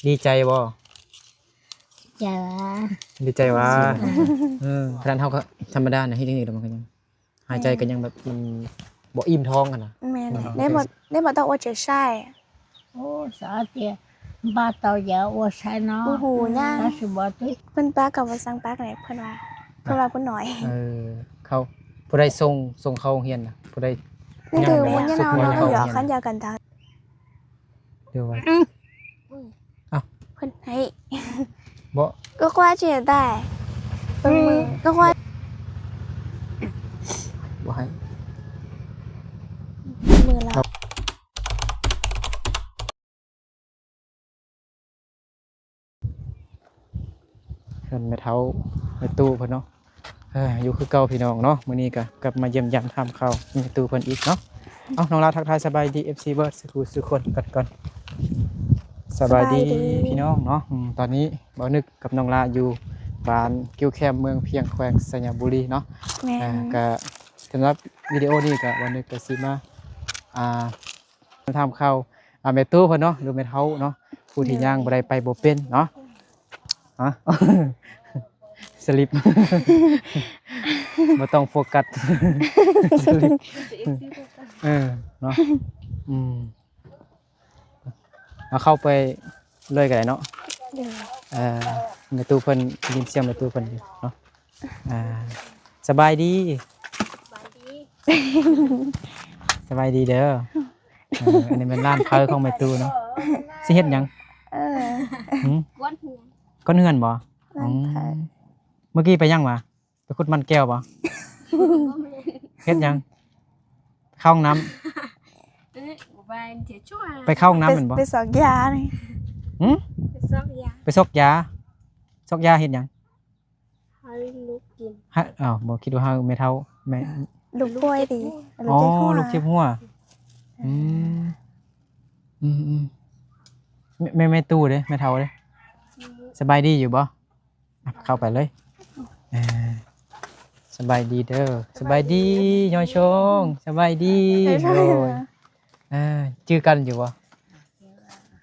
ດີໃຈບໍ່? ໃຈວ່າ ດີໃຈວ່າ ເອີ ຂະໜາດເຮົາກໍທຳມະດານະ ເຮັດຈັ່ງຊີ້ແລ້ວມັນກໍຍັງ ຫາຍໃຈກໍຍັງແບບມັນບໍ່ອີ່ມທ້ອງຫັ້ນນະ. ແມ່ນແຫຼະ ໄດ້ບໍ່ ໄດ້ບໍ່ຕ້ອງອົດໃຈໃສ່. ໂອ້ ສາວເຕຍ ບ້າເຕົາຢາອົດໃສ່ເນາະ ບໍ່ຮູ້ຫຍັງ ເພິ່ນປາກກໍບໍ່ສັ່ງປາກແຫຼະ ເພິ່ນວ່າ ເພິ່ນວ່າຜູ້ນ້ອຍ. ເອີ ເຂົາ ຜູ້ໃດສົ່ງ ສົ່ງເຂົ້າໂຮງຮຽນນະ ຜູ້ໃດ ຍັງ ຍັງ ຍັງ ຍັງ ຍັງ ຄັນຢາກັນຕາ ເດີວ່າ ອ້າວ ເພິ່ນໃຫ້ ບໍ່ ກໍຄວາເຈໄດ້ ເບິ່ງມື ອືມ ກໍຄວາ ບໍ່ໃຫ້ ມືລາວ ເຮືອນແມ່ເຖົ້າແມ່ຕູ້ເພິ່ນເນາະ. ເອີ ຢູ່ຄືເກົ່າພີ່ນ້ອງເນາະ ມື້ນີ້ກໍກັບມາຢ້ຽມຢາມຖາມຂ່າວແມ່ຕູ້ເພິ່ນອີກເນາະ. ເອົ້າ ນ້ອງລາທັກທາຍສະບາຍດີ ເອັຟຊີ ເບິດສູ່ຜູ້ສູ່ຄົນກັນກ່ອນ. ສະບາຍດີ ສະບາຍດີພີ່ນ້ອງເນາະ. ອືມ ຕອນນີ້ບ່າວນຶກກັບນ້ອງລາຢູ່ບ້ານກິ້ວແຄມ ເມືອງພຽງ ແຂວງໄຊຍະບູລີເນາະ. ແມ່ນ ອ່າ ກໍສຳລັບວິດີໂອນີ້ກໍບ່າວນຶກກໍຊິມາ ອ່າ ຖາມຂ່າວ ອ່າ ແມ່ຕູ້ເພິ່ນເນາະ ຫຼືແມ່ເຖົ້າເນາະ ຜູ້ທີ່ຍ່າງບໍ່ໄດ້ໄປບໍ່ເປັນເນາະ. ຮະ ສະລິບ ບໍ່ຕ້ອງໂຟກັດ ສະລິບ ເອີ ເນາະ. ອືມ ເອົາເຂົ້າໄປເລີຍກໍໄດ້ເນາະ. ເອີ ແມ່ຕູ້ເພິ່ນ ໄດ້ຍິນສຽງແມ່ຕູ້ເພິ່ນຢູ່ເນາະ. ອ່າ ສະບາຍດີ ສະບາຍດີ ສະບາຍດີເດີ. ເອີ ອັນນີ້ແມ່ນຮ້ານເຜີຂອງແມ່ຕູ້ເນາະ. ຊິເຮັດຫຍັງ? ເອີ ຫືມ? ກວາດເຮືອນ ກວາດເຮືອນບໍ່? ອືມ ເມື່ອກີ້ໄປຫຍັງຫວາ? ໄປຂຸດມັນແກ້ວບໍ່? ເຮັດຫຍັງ? ເຂົ້າຫ້ອງນ້ຳ ໄປເຂົ້າຫ້ອງນ້ຳແມ່ນບໍ່? ໄປ ໄປຊອກຢານີ້. ຫືມ? ໄປຊອກຢາ ໄປຊອກຢາ ຊອກຢາເຮັດຫຍັງ? ໃຫ້ລູກກິນ ໃຫ້ ອ້າວ ບໍ່ ຄິດວ່າໃຫ້ແມ່ເຖົ້າ ແມ່ ລູກປ່ວຍຕິ? ອໍ ລູກເຈັບຫົວ. ອືມ ອືມໆ ແມ່ ແມ່ຕູ້ເດ້ ແມ່ເຖົ້າເດ້ ສະບາຍດີຢູ່ບໍ່? ອ່ະ ເຂົ້າໄປເລີຍ. ເອີ ສະບາຍດີເດີ ສະບາຍດີ ສະບາຍດີ ຍອດຊົງ ສະບາຍດີ. ໂດຍ ອ່າ ຈື່ກັນຢູ່ບໍ່?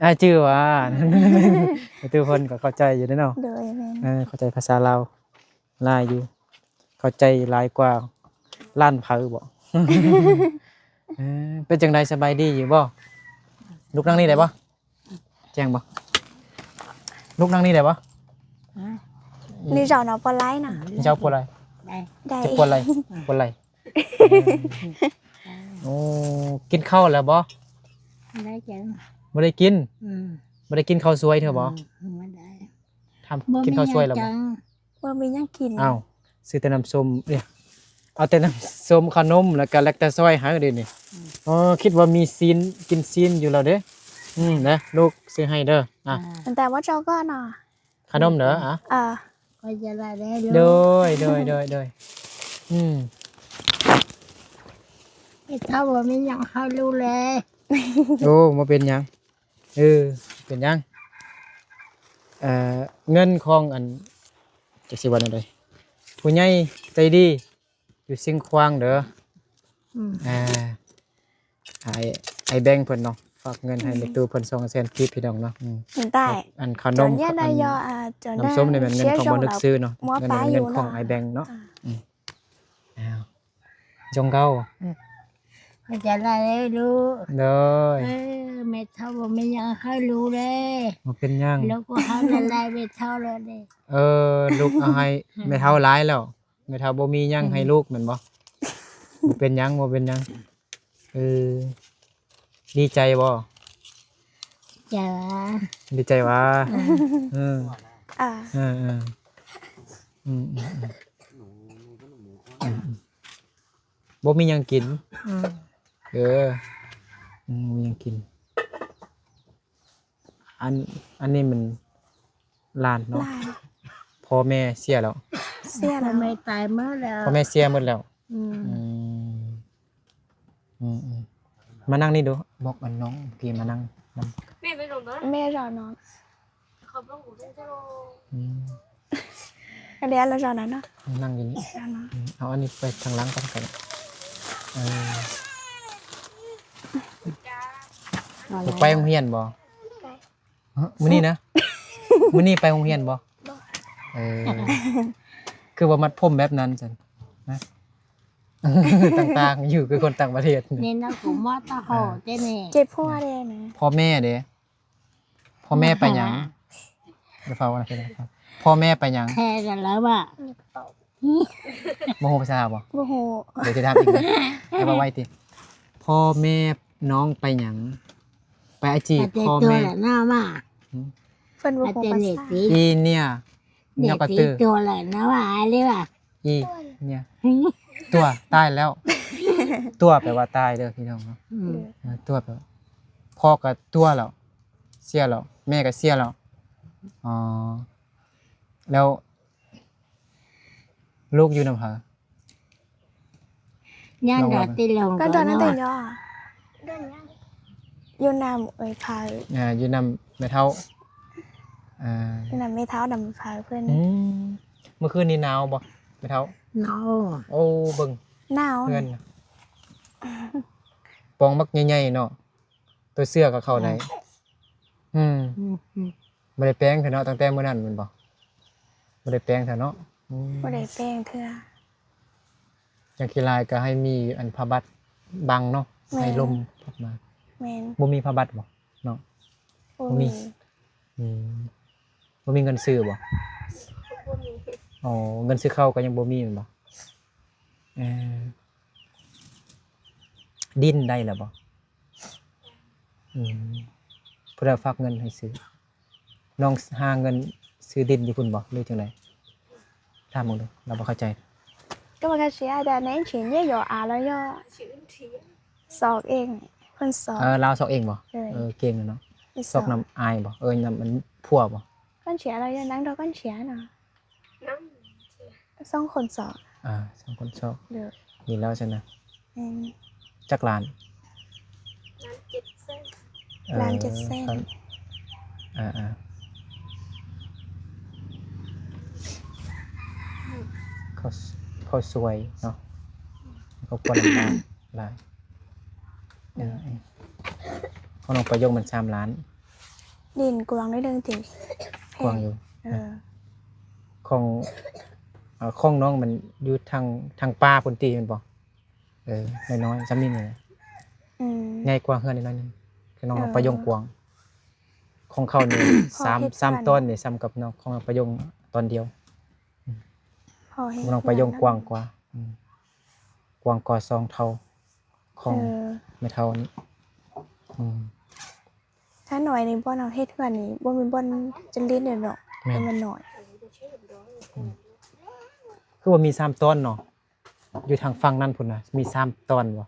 ອ່າ ຈື່ວ່າ ແມ່ຕູ້ເພິ່ນກໍເຂົ້າໃຈຢູ່ເດ້ເນາະ. ໂດຍ ແມ່ນ ເອີ ເຂົ້າໃຈພາສາລາວຫຼາຍຢູ່ ເຂົ້າໃຈຫຼາຍກວ່າຮ້ານເຜີບໍ? ເອີ ເປັນຈັ່ງໃດ ສະບາຍດີຢູ່ບໍ່? ລຸກນັ່ງນີ້ໄດ້ບໍ່? ແຈ້ງບໍ່? ລຸກນັ່ງນີ້ໄດ້ບໍ່? ຮະ? ນີ້ເຈົ້າເນາະ ບໍ່ໄລນະ ນີ້ເຈົ້າປົວໄລ ໄດ້ ໄດ້ ເຈັບປົວໄລ ປົວໄລ. ໂອ້ ກິນເຂົ້າແລ້ວບໍ່? ໄດ້ກິນ ບໍ່ໄດ້ກິນ? ອືມ ບໍ່ໄດ້ກິນເຂົ້າສວຍເທື່ອບໍ່? ອືມ ບໍ່ໄດ້ ຖາມ ບໍ່ມີ ກິນເຂົ້າສວຍແລ້ວບໍ່? ບໍ່ມີຫຍັງກິນ. ອ້າວ ຊື້ແຕ່ນ້ຳສົ້ມ ເອີຍ ເອົາແຕ່ນ້ຳສົ້ມ ເຂົ້າໜົມ ແລ້ວກໍແລັກຕາຊອຍໃຫ້ເດນີ້. ອືມ ອໍ ຄິດວ່າມີຊີ້ນ ກິນຊີ້ນຢູ່ແລ້ວເດ້. ອືມ ນະ ລູກຊື້ໃຫ້ເດີ. ອ່າ ແຕ່ວ່າເຈົ້າກໍເນາະ ຂະໜົມເດີ. ອ່າ ອ່າ ຂ້ອຍຈະໄດ້ເດີລູກ. ໂດຍ ໂດຍ ໂດຍ ໂດຍ. ອືມ ເຮັດເທົ່າບໍ່ມີຫຍັງໃຫ້ລູກເລີຍ. ໂອ້ ບໍ່ເປັນຫຍັງ. ເອີ ເປັນຫຍັງ? ເອີ ເງິນຂອງອັນ ຈັກຊິວ່າແນວໃດ ຜູ້ໃຫຍ່ໃຈດີຢູ່ຊຽງຂວາງເດີ. ອືມ ອ່າ ອ້າຍ ອ້າຍແບງເພິ່ນເນາະ ຝາກເງິນໃຫ້ ອືມ ແມ່ຕູ້ເພິ່ນສອງແສນກີບ ພີ່ນ້ອງເນາະ. ອືມ ອັນຂະໜົມ ອັນນ້ຳສົ້ມນີ້ແມ່ນເງິນຂອງບໍ່ນຶກຊື້ເນາະ ເງິນ ເງິນຂອງອ້າຍແບງເນາະ. ອ່າ ອືມ ອ້າວ ຈົງເກົ້າ ເອີ ເຂົ້າໃຈຫຼາຍເດີລູກ. ໂດຍ ເອີ ແມ່ເຖົ້າບໍ່ມີຫຍັງໃຫ້ລູກເດ້. ບໍ່ເປັນຫຍັງ ລູກກໍໃຫ້ຫຼາຍໆ ແມ່ເຖົ້າແລ້ວເດ້. ເອີ ລູກເອົາໃຫ້ແມ່ເຖົ້າຫຼາຍແລ້ວ ແມ່ເຖົ້າບໍ່ມີຫຍັງໃຫ້ລູກແມ່ນບໍ່? ອືມ ບໍ່ເປັນຫຍັງ ບໍ່ເປັນຫຍັງ. ເອີ ດີໃຈບໍ່? ໃຈວ່າ ດີໃຈວ່າ ເອີ ເອີ ເອີ ເອີ ອືມ ອືມ ອືມ ອືມ ບໍ່ມີຫຍັງກິນ. ອືມ ເອີ ອືມ ບໍ່ມີຫຍັງກິນ. ອັນ ອັນນີ້ມັນຫຼານເນາະ ຫຼານ ພໍ່ແມ່ເສຍແລ້ວ ເສຍແລ້ວ ພໍ່ແມ່ຕາຍໝົດແລ້ວ ພໍ່ແມ່ເສຍໝົດແລ້ວ. ອືມ ອືມ ອືມ ອືມ ມານັ່ງນີ້ດູ ບອກອັນນ້ອງທີ່ມານັ່ງນຳ. ແມ່ໄປລົງເດີ ແມ່ລໍນ້ອງ. ອືມ ອັນນີ້ລາວເຈົ້ານັ້ນເນາະ ນັ່ງຢູ່ນີ້. ເອົາອັນນີ້ໄປທາງຫຼັງກ່ອນກໍໄດ້. ເອີ ໄປໂຮງຮຽນບໍ່? ໄປ ຮະ ມື້ນີ້ນະ? ມື້ນີ້ໄປໂຮງຮຽນບໍ່? ບໍ່. ເອີ ຄືວ່າມັດຜົມແບບນັ້ນຊັ້ນນະ? ຕ່າງໆ ຢູ່ຄືຄົນຕ່າງປະເທດ. ແມ່ນເນາະ ກໍມາຕາຫໍແຕ່ແມ່ ເຈັບຫົວແດ່ນະ. ພໍ່ແມ່ເດ້? ພໍ່ແມ່ໄປຫຍັງ? ຢ່າຟ້າວນະ ພໍ່ແມ່ໄປຫຍັງ? ແທ້ກັນແລ້ວວ່າ ບໍ່ຮູ້ພາສາລາວບໍ່? ບໍ່ຮູ້. ດຽວຊິຖາມອີກເດີ ໃຫ້ເວົ້າໄວຕິ. ພໍ່ແມ່ນ້ອງໄປຫຍັງ? ໄປອາຈີ ພໍ່ແມ່ ນະວ່າ ຫືມ? ເພິ່ນບໍ່ຮູ້ພາສາ ອີເນຍ ຍອກກະຕື່ ຕົວແຫຼະນະວ່າ ເລີຍວ່າ ອີເນຍ ຕົວ ຕາຍແລ້ວ. ຕົວແປວ່າຕາຍເດີພີ່ນ້ອງເນາະ. ອືມ ເອີ ຕົວແປວ່າ ພໍ່ກໍຕົວແລ້ວ ເສຍແລ້ວ ແມ່ກໍເສຍແລ້ວ. ອໍ ແລ້ວລູກຢູ່ນຳໃຜ? ຍານດາຕິລົງ ກໍຕອນນັ້ນແຕ່ຍອ ຢູ່ນຳເອື້ອຍເຖົ້າ ອ່າ ຢູ່ນຳແມ່ເຖົ້າ ອ່າ ຢູ່ນຳແມ່ເຖົ້າ ນຳເອື້ອຍເຖົ້າເພິ່ນ. ອືມ ມື້ຄືນນີ້ໜາວບໍ່ແມ່ເຖົ້າ? ໜາວ. ໂອ້ ເບິ່ງ ໜາວ ເຮືອນນະ ປ່ອງບັກໃຫຍ່ໆເນາະ. ຕົວເສື້ອກໍເຂົ້າໄດ້. ອືມ ອືມ ອືມ ບໍ່ໄດ້ແປງເທື່ອເນາະ ຕັ້ງແຕ່ມື້ນັ້ນແມ່ນບໍ່? ບໍ່ໄດ້ແປງເທື່ອເນາະ. ອືມ ບໍ່ໄດ້ແປງເທື່ອ. ຢ່າງຂີ້ລາຍກໍໃຫ້ມີອັນຜ້າບັດບັງເນາະ. ແມ່ນ ໃຫ້ລົມພັດມາ. ແມ່ນ ບໍ່ມີຜ້າບັດບໍ່ເນາະ? ບໍ່ມີ ບໍ່ມີ. ອືມ ບໍ່ມີເງິນຊື້ບໍ່? ບໍ່ມີ. ອໍ ເງິນຊື້ເຂົ້າກໍຍັງບໍ່ມີແມ່ນບໍ່? ເອີ ດິນໄດ້ແລ້ວບໍ່? ອືມ ຜູ້ໃດຝາກເງິນໃຫ້ຊື້? ນ້ອງຫາເງິນຊື້ດິນຢູ່ພຸ້ນບໍ່ ຫຼືຈັ່ງໃດ? ຖາມເບິ່ງດູ ລາວບໍ່ເຂົ້າໃຈ. ก็มันก็เสียแต่ในเอ็นชินเนี่ยอยู่อ่ะแล้วย่อซอกเอง เพิ่นซอก ເອີ ລາວຊອກເອງບໍ່? ເອີ ເອີ ເກັ່ງເນາະ. ຊອກນຳອ້າຍບໍ່? ເອີ ນຳອັນຜົວບໍ່? ก้อนเสียแล้วย่อนั่งดอกก้อนเสียเนาะ ສອງຄົນຊອກ ອ່າ ສອງຄົນຊອກ. ໂດຍ ດີແລ້ວຊັ້ນນະ. ອືມ ຈັກລ້ານ? ລ້ານເຈັດແສນ. ເອີ ລ້ານເຈັດແສນ. ອ່າໆ ເຂົາ ເຂົາຊ່ວຍເນາະ ຄອບຄົວລຳບາກຫຼາຍ. ເອີ ຂອງນ້ອງປະຍົງມັນສາມລ້ານ. ດິນກວ້າງໜ້ອຍໜຶ່ງຕິ? ກວ້າງຢູ່. ເອີ ຂອງ ເອີ ຂອງນ້ອງມັນຢູ່ທາງ ທາງປ່າພຸ້ນຕິແມ່ນບໍ່? ເອີ ນ້ອຍໆ ຊ່ຳນີ້ແຫຼະ. ອືມ ໃຫຍ່ກວ່າເຮືອນໜ້ອຍໜຶ່ງ. ຂອງນ້ອງປະຍົງກວ້າງ. ຂອງເຂົານີ້ ສາມ ສາມຕອນນີ້ ສ່ຳກັບນ້ອງ ຂອງປະຍົງຕອນດຽວ. ຂອງນ້ອງປະຍົງກວ້າງກວ່າ. ອືມ ກວ້າງກວ່າສອງເທົ່າຂອງ ເອີ ແມ່ເຖົ້ານີ້. ອືມ ຖ້າໜ້ອຍນີ້ ບ່ອນເຮົາເຮັດເຮືອນນີ້ ບໍ່ມີບ່ອນຈະຫຼິ້ນເລີຍເນາະ. ແມ່ນ ມັນໜ້ອຍ. ອືມ ຄືວ່າມີສາມຕອນເນາະ ຢູ່ທາງຝັ່ງນັ້ນພຸ້ນນະ ມີສາມຕອນບໍ່?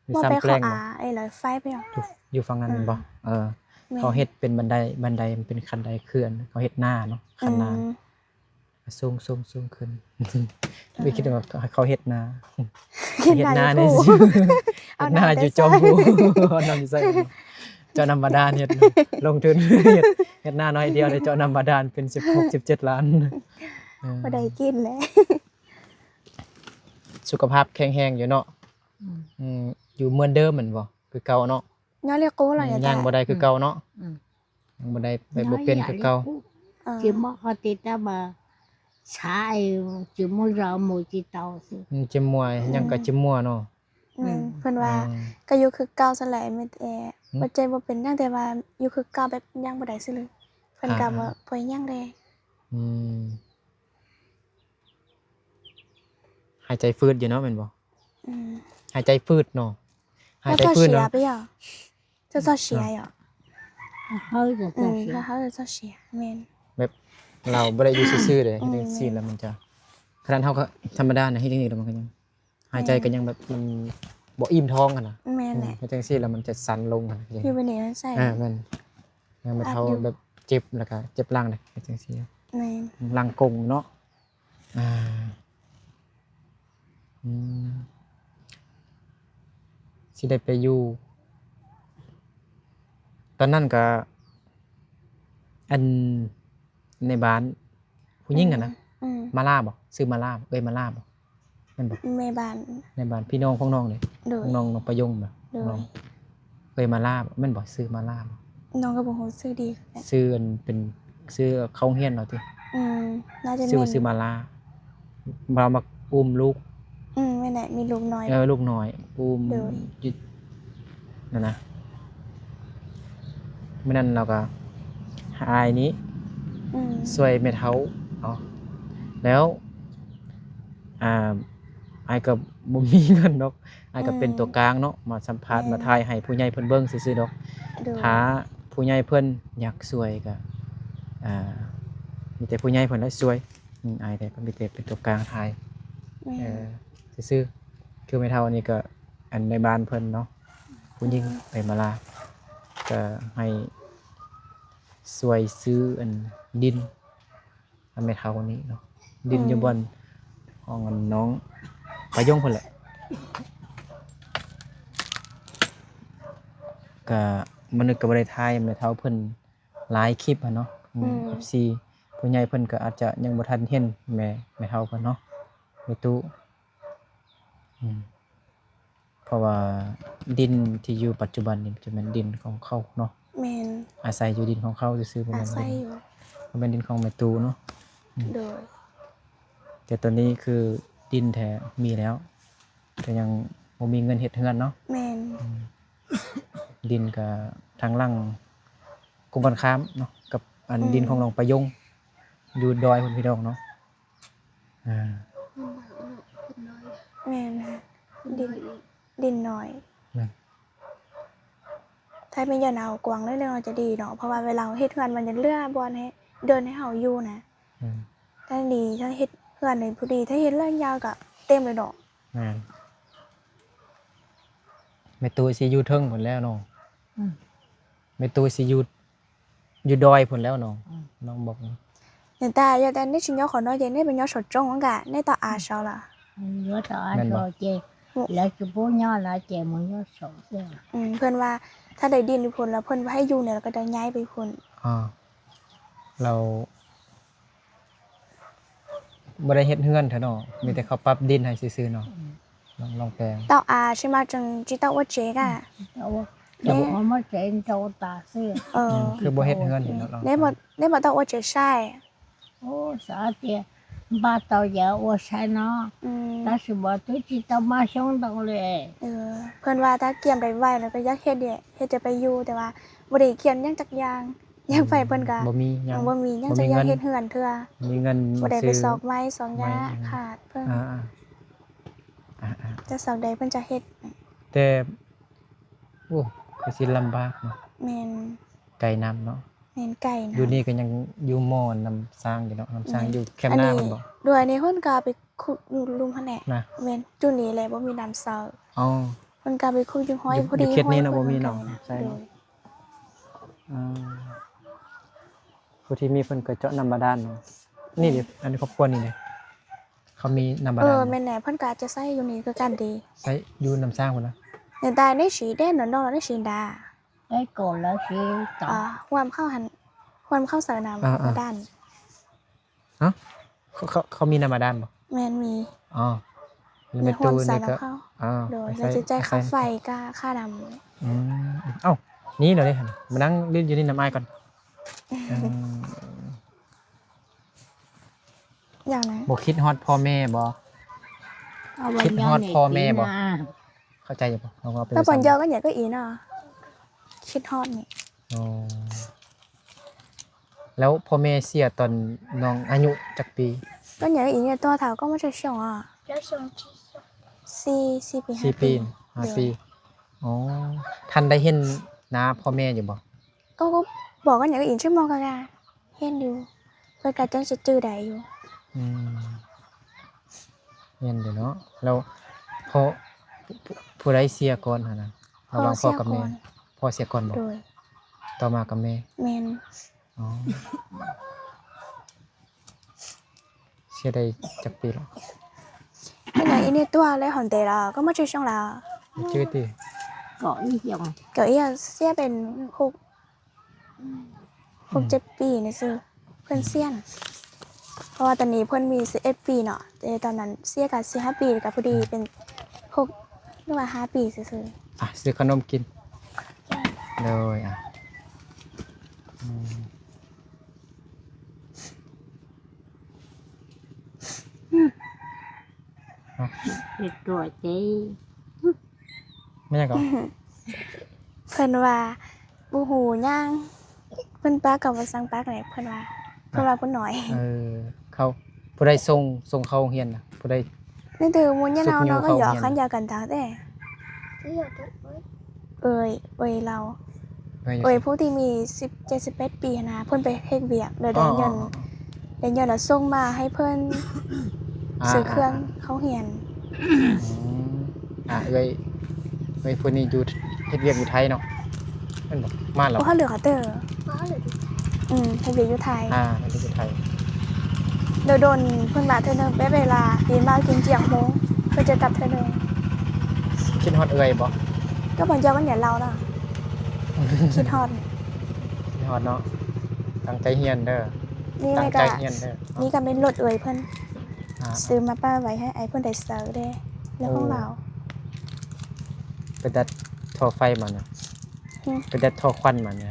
ມີສາມແປງບໍ່? ເອີ ໄອ້ລອຍໄຟໄປເນາະ ຢູ່ ຢູ່ຝັ່ງນັ້ນແມ່ນບໍ່? ເອີ ແມ່ນ ເຂົາເຮັດເປັນບັນໄດ ບັນໄດມັນເປັນຂັ້ນໄດເຂື່ອນ ເຂົາເຮັດນາເນາະ ຂັ້ນນາ. ອືມ ສູງໆໆຂຶ້ນ. ເອີ ໄປຄິດວ່າເຂົາເຮັດນາ ເຮັດນາໃນ ເຮັດນາຢູ່ຈອມພູ ເອົານ້ຳໃສ່ ເຈາະນ້ຳບາດານເຮັດ ລົງທຶນເຮັດ ເຮັດນາໜ້ອຍດຽວ ໄດ້ເຈາະນ້ຳບາດານເປັນສິບຫົກ ສິບເຈັດລ້ານ. ເອີ ບໍ່ໄດ້ກິນແລ້ວ. ສຸຂະພາບແຂງແຮງຢູ່ເນາະ. ອືມ ອືມ ຢູ່ເໝືອນເດີມແມ່ນບໍ່? ຄືເກົ່າເນາະ. ຍ່າງບໍ່ໄດ້ຄືເກົ່າເນາະ. ອືມ ຍັງບໍ່ໄດ້ ແບບບໍ່ເປັນຄືເກົ່າ. ເອີ ອືມ ເຈັບຫົວ ຫຍັງກໍເຈັບຫົວເນາະ. ອືມ ເພິ່ນວ່າ ອືມ ກໍຢູ່ຄືເກົ່າຊັ້ນແຫຼະ ມີແຕ່ ອືມ ຫົວໃຈບໍ່ເປັນຫຍັງ ແຕ່ວ່າຢູ່ຄືເກົ່າ ແບບຍ່າງບໍ່ໄດ້ຊື່ເລີຍ. ເພິ່ນກໍ ອ່າໆ ບໍ່ ບໍ່ຫຍັງແດ່. ອືມ ຫາຍໃຈຝືດຢູ່ເນາະ ແມ່ນບໍ່? ອືມ ຫາຍໃຈຝືດເນາະ ຫາຍໃຈຝືດເນາະ. ເຈົ້າເຈົ້າເສຍເນາະ ເຮົາເຈົ້າເສຍ ແມ່ນ ແບບເຮົາບໍ່ໄດ້ຢູ່ຊື່ໆເດ້ ເຮັດຈັ່ງຊີ້ແລ້ວມັນຈະ ຂະໜາດເຮົາກໍທຳມະດານະ ເຮັດຈັ່ງຊີ້ແລ້ວມັນກໍຍັງ ຫາຍໃຈກໍຍັງແບບມັນບໍ່ອີ່ມທ້ອງຫັ້ນນະ. ແມ່ນແຫຼະ ເຮັດຈັ່ງຊີ້ແລ້ວມັນຈະສັ່ນລົງຫັ້ນນະ. ຢູ່ໄປນີ້ມັນໃສ່ ອ່າ ແມ່ນ ຍັງແບບເຮົາແບບເຈັບ ແລ້ວກໍເຈັບຫຼັງເດ້ ເຮັດຈັ່ງຊີ້ ແມ່ນ ຫຼັງກົງເນາະ. ອ່າ ອືມ ຊິໄດ້ໄປຢູ່ ຕອນນັ້ນກະ ອັນ ໃນບ້ານຜູ້ຍິງຫັ້ນນະ. ອືມ ມາລາບໍ? ຊື່ມາລາບໍ? ເອື້ອຍມາລາບໍ? ແມ່ນບໍ່? ແມ່ບ້ານ ແມ່ບ້ານ ພີ່ນ້ອງຂອງນ້ອງເດ້. ໂດຍ ຂອງນ້ອງ ນ້ອງປະຍົງບໍ? ໂດຍ ເອື້ອຍມາລາບໍ? ແມ່ນບໍ່? ຊື່ມາລາບໍ? ນ້ອງກໍບໍ່ຮູ້ຊື່ດີຄືກັນ. ຊື່ອັນເປັນ ຊື້ເຂົ້າໂຮງຮຽນເນາະຕິ? ອືມ ໜ້າຈະ ຊື້ ແມ່ນ ຊື້ມາລາ ມາລາ ມາອຸ້ມລູກ. ອືມ ແມ່ນແຫຼະ ມີລູກນ້ອຍ ເອີ ລູກນ້ອຍອຸ້ມ ໂດຍ ຢູ່ນັ້ນນະ. ມື້ນັ້ນລາວກໍໃຫ້ອ້າຍນີ້ ອືມ ຊ່ວຍແມ່ເຖົ້າເນາະ ແລ້ວ ອ່າ ອ້າຍກໍບໍ່ມີເງິນດອກ ອ້າຍກໍເປັນ ອືມ ຕົວກາງເນາະ ມາສຳພາດ ອືມ ມາຖ່າຍໃຫ້ຜູ້ໃຫຍ່ເພິ່ນເບິ່ງຊື່ໆດອກ. ໂດຍ ຖ້າຜູ້ໃຫຍ່ເພິ່ນຢາກຊ່ວຍກໍ ອ່າ ມີແຕ່ຜູ້ໃຫຍ່ເພິ່ນແຫຼະຊ່ວຍ. ອືມ ອ້າຍແຕ່ກໍມີແຕ່ເປັນຕົວກາງຖ່າຍ ແມ່ນ ເອີ ຊື່ໆ. ຄືແມ່ເຖົ້ານີ້ກໍ ອັນໃນບ້ານເພິ່ນເນາະ ຜູ້ຍິງ ອືມ ໄປມາລາ ກໍໃຫ້ຊ່ວຍຊື້ອັນດິນ ອັນແມ່ເຖົ້ານີ້ເນາະ ດິນ ອືມ ຢູ່ບ່ອນຂອງອັນນ້ອງປາຍົງພຸ້ນແຫຼະ. ກະມະນຸດກໍບໍ່ໄດ້ຖ່າຍແມ່ເຖົ້າເພິ່ນຫຼາຍຄລິບຫັ້ນເນາະ ອືມ ເອັຟຊີ ຜູ້ໃຫຍ່ເພິ່ນກໍອາດຈະຍັງບໍ່ທັນເຫັນແມ່ ແມ່ເຖົ້າເພິ່ນເນາະ ແມ່ຕູ້ ອືມ. ເພາະວ່າດິນທີ່ຢູ່ປັດຈຸບັນນີ້ຈະແມ່ນດິນຂອງເຂົາເນາະ. ແມ່ນ ອາໄສຢູ່ດິນຂອງເຂົາຊື່ໆ ບໍ່ແມ່ນ ອາໄສຢູ່ ບໍ່ແມ່ນດິນຂອງແມ່ຕູ້ເນາະ. ອືມ ໂດຍ ແຕ່ຕອນນີ້ຄືດິນແທ້ມີແລ້ວ ແຕ່ຍັງບໍ່ມີເງິນເຮັດເຮືອນເນາະ. ແມ່ນ ອືມ ດິນກະທາງຫຼັງກົງກັນຂ້າມເນາະ ກັບອັນ ອືມ ດິນຂອງນ້ອງປາຍົງ ຢູ່ດອຍພຸ້ນພີ່ນ້ອງເນາະ. ອ່າ ແມ່ນ ດິນ ດິນນ້ອຍ ແມ່ນ ຖ້າແມ່ນຢ່າໜາວກວ້າງໜ້ອຍໜຶ່ງອາດຈະດີເນາະ ເພາະວ່າເວລາເຮົາເຮັດເຮືອນມັນຈະເຫຼືອບ່ອນໃຫ້ ເດີ່ນໃຫ້ເຮົາຢູ່ນະ. ແມ່ນ ຖ້າດີ ຖ້າເຮັດເຮືອນໃຫ້ພໍດີ ຖ້າເຮັດລະຍະຍາວກະເຕັມເລີຍເນາະ. ແມ່ນ ແມ່ຕູ້ຊິຢູ່ເທິງພຸ້ນແລ້ວເນາະ. ອືມ ແມ່ຕູ້ຊິຢູ່ ຢູ່ດອຍພຸ້ນແລ້ວນ້ອງ ອືມ ນ້ອງບອກ. 现在要在那群要好多姐，那边要手中，我感那到阿烧了。嗯，有找阿烧姐，来直播要了姐，我要手这样。ອືມ ເພິ່ນວ່າຖ້າໄດ້ດິນຢູ່ພຸ້ນແລ້ວ ເພິ່ນບໍ່ໃຫ້ຢູ່ນີ້ ແລ້ວກໍໄດ້ຍ້າຍໄປພຸ້ນ. ອ່າ ແລ້ວ ບໍ່ໄດ້ເຮັດເຮືອນເທື່ອເນາະ ມີແຕ່ເຂົາປັບດິນໃຫ້ຊື່ໆເນາະ. ອືມ ລອງ ລອງແປງ 到阿是吗？正知道我这个。嗯，我，我们这一周打是。 ເອີ ອືມ ຄືບໍ່ເຮັດເຮືອນເນາະ. 那么，那么到我这晒。哦，啥的，把到也我晒呢。嗯。但是我都知道马上到了。 ເອີ ເພິ່ນວ່າຖ້າກຽມໄດ້ໄວແລ້ວກໍຢາກເຮັດເດ ເຮັດຈະໄປຢູ່ ແຕ່ວ່າບໍ່ໄດ້ກຽມຫຍັງຈັກຢ່າງ. ຢາກໄປເພິ່ນກະ ອືມ ບໍ່ມີຫຍັງ ຍັງບໍ່ມີຫຍັງ ບໍ່ມີເງິນ ຈະຢາກເຮັດເຮືອນເທື່ອ ບໍ່ມີເງິນ ບໍ່ໄດ້ໄປ ຊື້ ຊອກໄມ້ຊອກຫຍ້າ ໄມ້ ຂາດເພິ່ນ. ອ່າໆ ອ່າໆ ຈະຊອກໃດເພິ່ນຈະເຮັດ. ແຕ່ ໂອ້ ກໍຊິລຳບາກເນາະ. ແມ່ນ ໄກນຳເນາະ. ແມ່ນ ໄກນຳ ຢູ່ນີ້ກໍຍັງຢູ່ໝໍ້ນ້ຳສ້າງຢູ່ເນາະ ນ້ຳສ້າງ ແມ່ນ ຢູ່ແຄມນາພຸ້ນບໍ? ໂດຍ ອັນນີ້ເພິ່ນກໍເອົາໄປ ຂຸດຢູ່ລຸ່ມຫັ້ນແຫຼະນະ. ແມ່ນ ຈຸດນີ້ແຫຼະບໍ່ມີນ້ຳໃຊ້. ອໍ ເພິ່ນກໍໄປຂຸດຢູ່ຫ້ວຍ ຢູ່ ພໍດີ ຢູ່ເຂດນີ້ນະ ຫ້ວຍ ບໍ່ມີນ້ຳໃຊ້. ໂດຍ ອ່າ ຜູ້ທີ່ມີເພິ່ນກໍເຈາະນ້ຳບາດານເນາະ. ນີ້ເດ ອັນນີ້ຄອບຄົວນີ້ເດ ເຂົາມີນ້ຳບາດານ. ເອີ ແມ່ນແຫຼະ ເພິ່ນກໍອາດຈະໃຊ້ຢູ່ນີ້ຄືກັນເດ ໃຊ້ຢູ່ນ້ຳສ້າງພຸ້ນນະ. ແຕ່ໃນສີແດນເນາະ ໃນສີດາ ໄດ້ໂກນແລ້ວສີຕອບ ອ່າ ຮ່ວມເຂົ້າຫັ້ນ ຮ່ວມເຂົ້າໃສ່ນ້ຳ ອ່າໆ ບາດານ. ເອົ້າ ເຂົາ ເຂົາ ເຂົາມີນ້ຳບາດານບໍ່? ແມ່ນ ມີ. ອໍ ແລ້ວແມ່ຕູ້ນີ້ກໍ ອໍ ໂດຍ ໃຊ້ ໃຊ້ຄ່າໄຟ ຄ່າ ຄ່ານ້ຳ. ອືມ ເອົ້າ ນີ້ເນາະເດ້ ມານັ່ງຫຼິ້ນຢູ່ນີ້ນຳອ້າຍກ່ອນ. ເອີ ຢ່າງນັ້ນ ບໍ່ຄິດຮອດພໍ່ແມ່ບໍ່? ຄິດຮອດພໍ່ແມ່ບໍ່? ເຂົ້າໃຈຢູ່ບໍ່? ເຮົາເວົ້າເປັນພາສາ ຕອນເຈົ້າກໍຍັງກໍອີນະ ຄິດຮອດນີ້. ອໍ ແລ້ວພໍ່ແມ່ເສຍຕອນນ້ອງອາຍຸຈັກປີ? ກໍຍັງອີນະ ຕົວເຖົ້າກໍບໍ່ໄດ້ຊົງອະ ສີ່ ສີ່ປີ ສີ່ປີ ຫ້າປີ. ໂດຍ ອໍ ທ່ານໄດ້ເຫັນໜ້າພໍ່ແມ່ຢູ່ບໍ່? ກໍ ກໍບອກກັນຫຍັງອີກ ຊົ່ວໂມງກະ ເຫັນຢູ່ ເພິ່ນກໍຈັ່ງຊິຈື່ໄດ້ຢູ່. ອືມ ແມ່ນຢູ່ເນາະ. ແລ້ວພໍ່ ຜູ້ໃດເສຍກ່ອນຫັ້ນນະ? ລະຫວ່າງພໍ່ກັບແມ່. ພໍ່ເສຍກ່ອນ ພໍ່ເສຍກ່ອນບໍ? ໂດຍ ຕໍ່ມາກັບແມ່. ແມ່ນ. ອໍ ເສຍໄດ້ຈັກປີແລ້ວ? ເປັນຫຍັງອີນີ້ຕົວເລີຍ ຫົນເຕລະ ກໍມາຈື່ຊ່ອງລາວ ຈື່ຕິ ກໍອີຫຍັງ ກໍອີຫຍັງ ເສຍເປັນຫົກ ຫົກເຈັດປີນີ້ຊື່ ເພິ່ນເສຍນະ ເພາະວ່າຕອນນີ້ເພິ່ນມີສິບເອັດປີເນາະ ແຕ່ຕອນນັ້ນເສຍກໍສີ່ຫ້າປີ ກໍພໍດີເປັນຫົກ ຫຼືວ່າຫ້າປີຊື່ໆ. ອ່ະ ຊື້ຂະໜົມກິນ. ໂດຍ ອ່ະ ອືມ. ຕົວເຈ ແມ່ນຫຍັງເກາະ? ເພິ່ນວ່າບໍ່ຮູ້ຫຍັງ ເພິ່ນປາກກໍບໍ່ສັ່ງປາກແຫຼະ ເພິ່ນວ່າ ເພິ່ນວ່າຜູ້ນ້ອຍ. ເອີ ເຂົາ ຜູ້ໃດສົ່ງ ສົ່ງເຂົ້າໂຮງຮຽນນະ? ຜູ້ໃດ? ໃນເດີໝູ່ຍະເນາະ ເຂົາກໍຢອກຄັນຢາກກັນຕາແຕ່ ເອີຍ ເອີຍລາວ ເອີຍ ຜູ້ທີ່ມີສິບເຈັດ ສິບແປດປີຫັ້ນນະ ເພິ່ນໄປເຮັດວຽກ ແລ້ວໄດ້ເງິນ ໄດ້ເງິນແລ້ວສົ່ງມາໃຫ້ເພິ່ນ ຊື້ເຄື່ອງເຂົ້າຮຽນ. ອືມ ອ່າ ເອື້ອຍ ເອື້ອຍຜູ້ນີ້ຢູ່ ເຮັດວຽກຢູ່ໄທເນາະ ແມ່ນບໍ່? ມາແລ້ວ ບໍ່ ເຂົາເຫຼືອເຂົາເຕີ ອືມ ເຮັດວຽກຢູ່ໄທ ອ່າ ເຮັດວຽກຢູ່ໄທ. ໂດນໆ ເພິ່ນມາເທື່ອໜຶ່ງ ເວລາ ເວລາກິນຈຽງໂມງ ເພິ່ນຈະກັບເທື່ອໜຶ່ງ. ຄິດຮອດເອື້ອຍບໍ່? ກໍບາງເທື່ອກໍຢາກເລົ່ານະ ຄິດຮອດ ຮອດເນາະ ຕັ້ງໃຈຮຽນເດີ ນີ້ກໍ ຕັ້ງໃຈຮຽນເດີ. ນີ້ກໍແມ່ນລົດເອື້ອຍເພິ່ນ ອ່າ ຊື້ມາປະໄວ້ໃຫ້ອ້າຍເພິ່ນໄດ້ໃຊ້ເດ້ ແລ້ວຂອງລາວ. ໄປດັດທໍ່ໄຟມານະ ຫືມ ໄປດັດທໍ່ຄວັນມານະ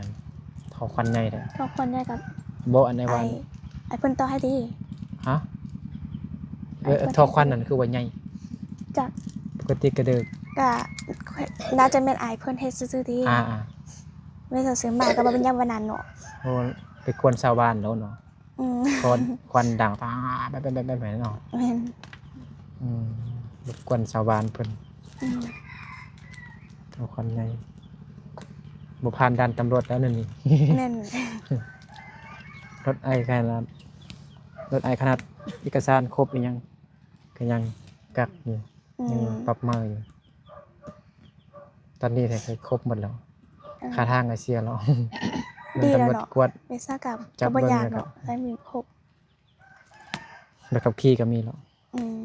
ທໍ່ຄວັນໃຫຍ່ແທ້ ທໍ່ຄວັນໃຫຍ່ກັບ ບໍ່ ອັນໃນວ່າ ອ້າຍເພິ່ນຕໍ່ໃຫ້ຕິ ຮະ? ເອີ ທໍ່ຄວັນນັ້ນຄືວ່າໃຫຍ່ ຈັກ ປົກກະຕິກະເດີ ກະໜ້າຈະແມ່ນອ້າຍເພິ່ນເຮັດຊື່ໆຕິ ອ່າໆ ແມ່ນເຂົາຊື້ມາກໍບໍ່ເປັນຫຍັງປານນັ້ນເນາະ ໂອ້ ໄປກວນຊາວບ້ານແລ້ວເນາະ ອືມ ຄວັນ ຄວັນດັງ ແບບ ແບບ ແບບ ແບບນັ້ນເນາະ ແມ່ນ ອືມ ລົບກວນຊາວບ້ານເພິ່ນ ອືມ ເອົາຄວັນໃຫຍ່ ບໍ່ຜ່ານດ່ານຕຳຫຼວດແລ້ວນັ້ນນີ້ ແມ່ນ ລົດອ້າຍຂະໜາດ ລົດອ້າຍຂະໜາດເອກະສານຄົບອີ່ຫຍັງ ກໍຍັງກັກຢູ່ ອືມ ຍັງປັບໃໝຢູ່ ຕອນນີ້ແທ້ໆຄົບໝົດແລ້ວ ເອີ ຄ່າທາງກໍເສຍແລ້ວ ແມ່ນຕຳຫຼວດກວດ ວິຊາການກໍບໍ່ຍາກເນາະ ໄດ້ມີຄົບ ໃບຂັບຂີ່ກໍມີແລ້ວ ອືມ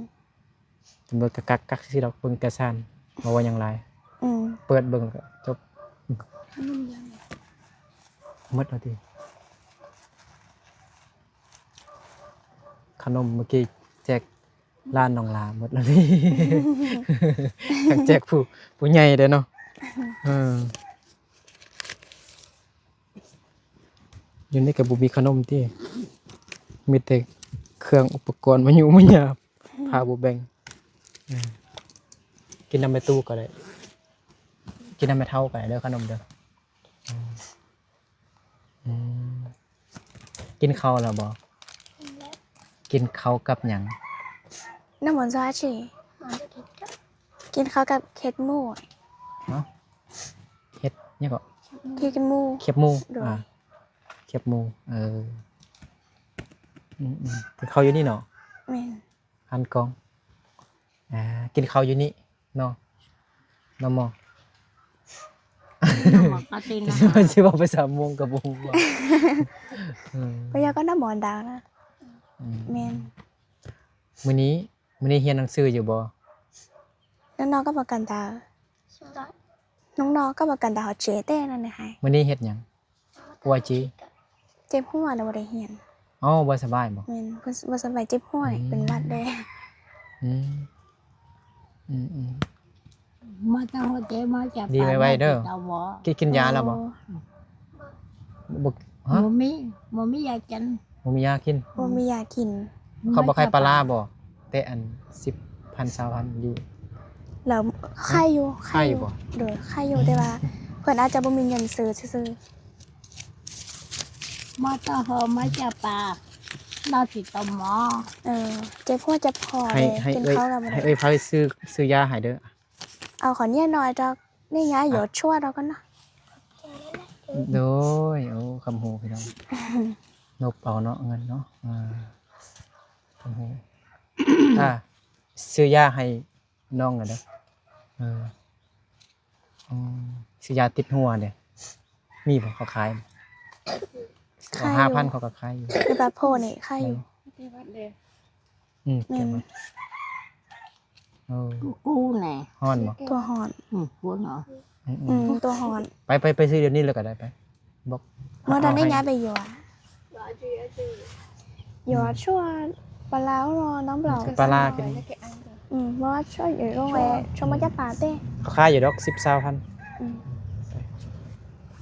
ຕຳຫຼວດກໍກັກໆຊື່ໆດອກ ເບິ່ງເອກະສານ ບໍ່ວ່າຫຍັງຫຼາຍ ອືມ ເປີດເບິ່ງແລ້ວກໍຈົບ ໝົດແລ້ວຕິ ຂະໜົມມື້ກີ້ແຈກ ຫຼານນ້ອງຫຼ້າໝົດແລ້ວນີ້ ຢາກແຈກຜູ້ ຜູ້ໃຫຍ່ເດ້ເນາະ ເອີ ຢູ່ນີ້ກໍບໍ່ມີຂະໜົມຕິ ມີແຕ່ເຄື່ອງອຸປະກອນມາຍຸມາຍາ ພາບໍ່ແບ່ງ ເອີ ກິນນຳແມ່ຕູ້ກໍໄດ້ ກິນນຳແມ່ເຖົ້າກໍໄດ້ເດີ ຂະໜົມເດີ. ອືມ ກິນເຂົ້າແລ້ວບໍ່? ກິນແລ້ວ. ກິນເຂົ້າກັບຫຍັງ? ນ້ຳມັນຊາຊີ ກິນເຂົ້າກັບເຂັບໝູ. ຮະ? ເຮັດຫຍັງເກາະ? ເຂັບໝູ. ເຂັບໝູ ໂດຍ ອ່າ ເຂັບໝູ ເອີ ອືມໆ ກິນເຂົ້າຢູ່ນີ້ເນາະ? ແມ່ນ. ຫັນກ້ອງ ອ່າ ກິນເຂົ້າຢູ່ນີ້ເນາະ ນ້ອງໝໍ ນ້ອງໝໍກໍຕິນນະ ຊິເວົ້າໄປສາມໂມງກໍບໍ່ຮູ້ວ່າ ອືມ ກໍຢາກກັບນ້ອງໝໍດາວນະ ອືມ ແມ່ນ ມື້ນີ້ ມື້ນີ້ຮຽນໜັງສືຢູ່ບໍ່? ນ້ອງໆກໍບໍ່ກັນດາວ ນ້ອງໆກໍບໍ່ກັນດາວເຈແຕ່ນັ້ນນະ ມື້ນີ້ເຮັດຫຍັງ? ປົວຈີ ເຈັບຫົວແລ້ວບໍ່ໄດ້ຮຽນ. ອໍ ບໍ່ສະບາຍບໍ່? ແມ່ນ ເພິ່ນບໍ່ສະບາຍ ເຈັບຫົວ ອືມ ເປັນຫວັດເດ້. ອືມ ອືມໆ ມາຈາກຫົວໃຈ ມາຈາກ ດີໄວໆເດີ. ກິນ ກິນຢາແລ້ວບໍ່? ໂອ້ ບໍ່ ຮະ? ບໍ່ມີ ບໍ່ມີຢາກິນ. ບໍ່ມີຢາກິນ? ບໍ່ມີຢາກິນ. ເຂົາບໍ່ຂາຍປາລາບໍ່? ແຕ່ອັນສິບພັນ ຊາວພັນຢູ່ ແລ້ວຂາຍຢູ່ ຂາຍຢູ່ບໍ່? ໂດຍ ຂາຍຢູ່ ແຕ່ວ່າເພິ່ນອາດຈະບໍ່ມີເງິນຊື້ຊື່ໆ. ມາຈາກຫົວ ມາຈາກປາ ລາວຊິຕົມໝໍ. ເອີ ເຈັບຫົວເຈັບຄໍເດ້ ກິນເຂົ້າກໍບໍ່ໄດ້. ໃຫ້ເອື້ອຍ ໃຫ້ເອື້ອຍພາຊື້ ຊື້ຢາໃຫ້ເດີ. ເອົາ ຂໍເນຍນ້ອຍດອກ ນີ້ຍາຢໍດຊົ່ວດອກກັນເນາະ. ໂດຍ ໂອ້ ຄຳຮູ້ພີ່ນ້ອງ ນົບເອົາເນາະ ເງິນເນາະ ອ່າ ຄຳຮູ້ ອ່າ ຊື້ຢາໃຫ້ນ້ອງແດ່ເດີ. ເອີ ອືມ ຊື້ຢາຕິດຫົວເດ້ ມີບໍ່ ເຂົາຂາຍ? ຂາຍຢູ່ ຫ້າພັນ ເຂົາກໍຂາຍຢູ່ ໃນບາດໂພນີ້ຂາຍຢູ່. ອືມ ແມ່ນ ເອີ ກູແນ່ ຮ້ອນບໍ່? ຕົວຮ້ອນ ອືມ ຕົວຮ້ອນ ອືມ ອືມ ຕົວຮ້ອນ. ໄປ ໄປ ໄປຊື້ດຽວນີ້ເລີຍກໍໄດ້ ໄປ ບອກ ເມື່ອໃດໄດ້ຍ້າຍໄປຢູ່ອະ? ຢູ່ຊ່ວງປາລາວເນາະ ນ້ອງເບົາ ປາລາກິນ ອືມ ວ່າຊ່ວງຢູ່ໂຮງແຮມ ຊ່ວງມາຈາກປາເຕ ເຂົາຂາຍຢູ່ດອກ ສິບ ຊາວພັນ. ອືມ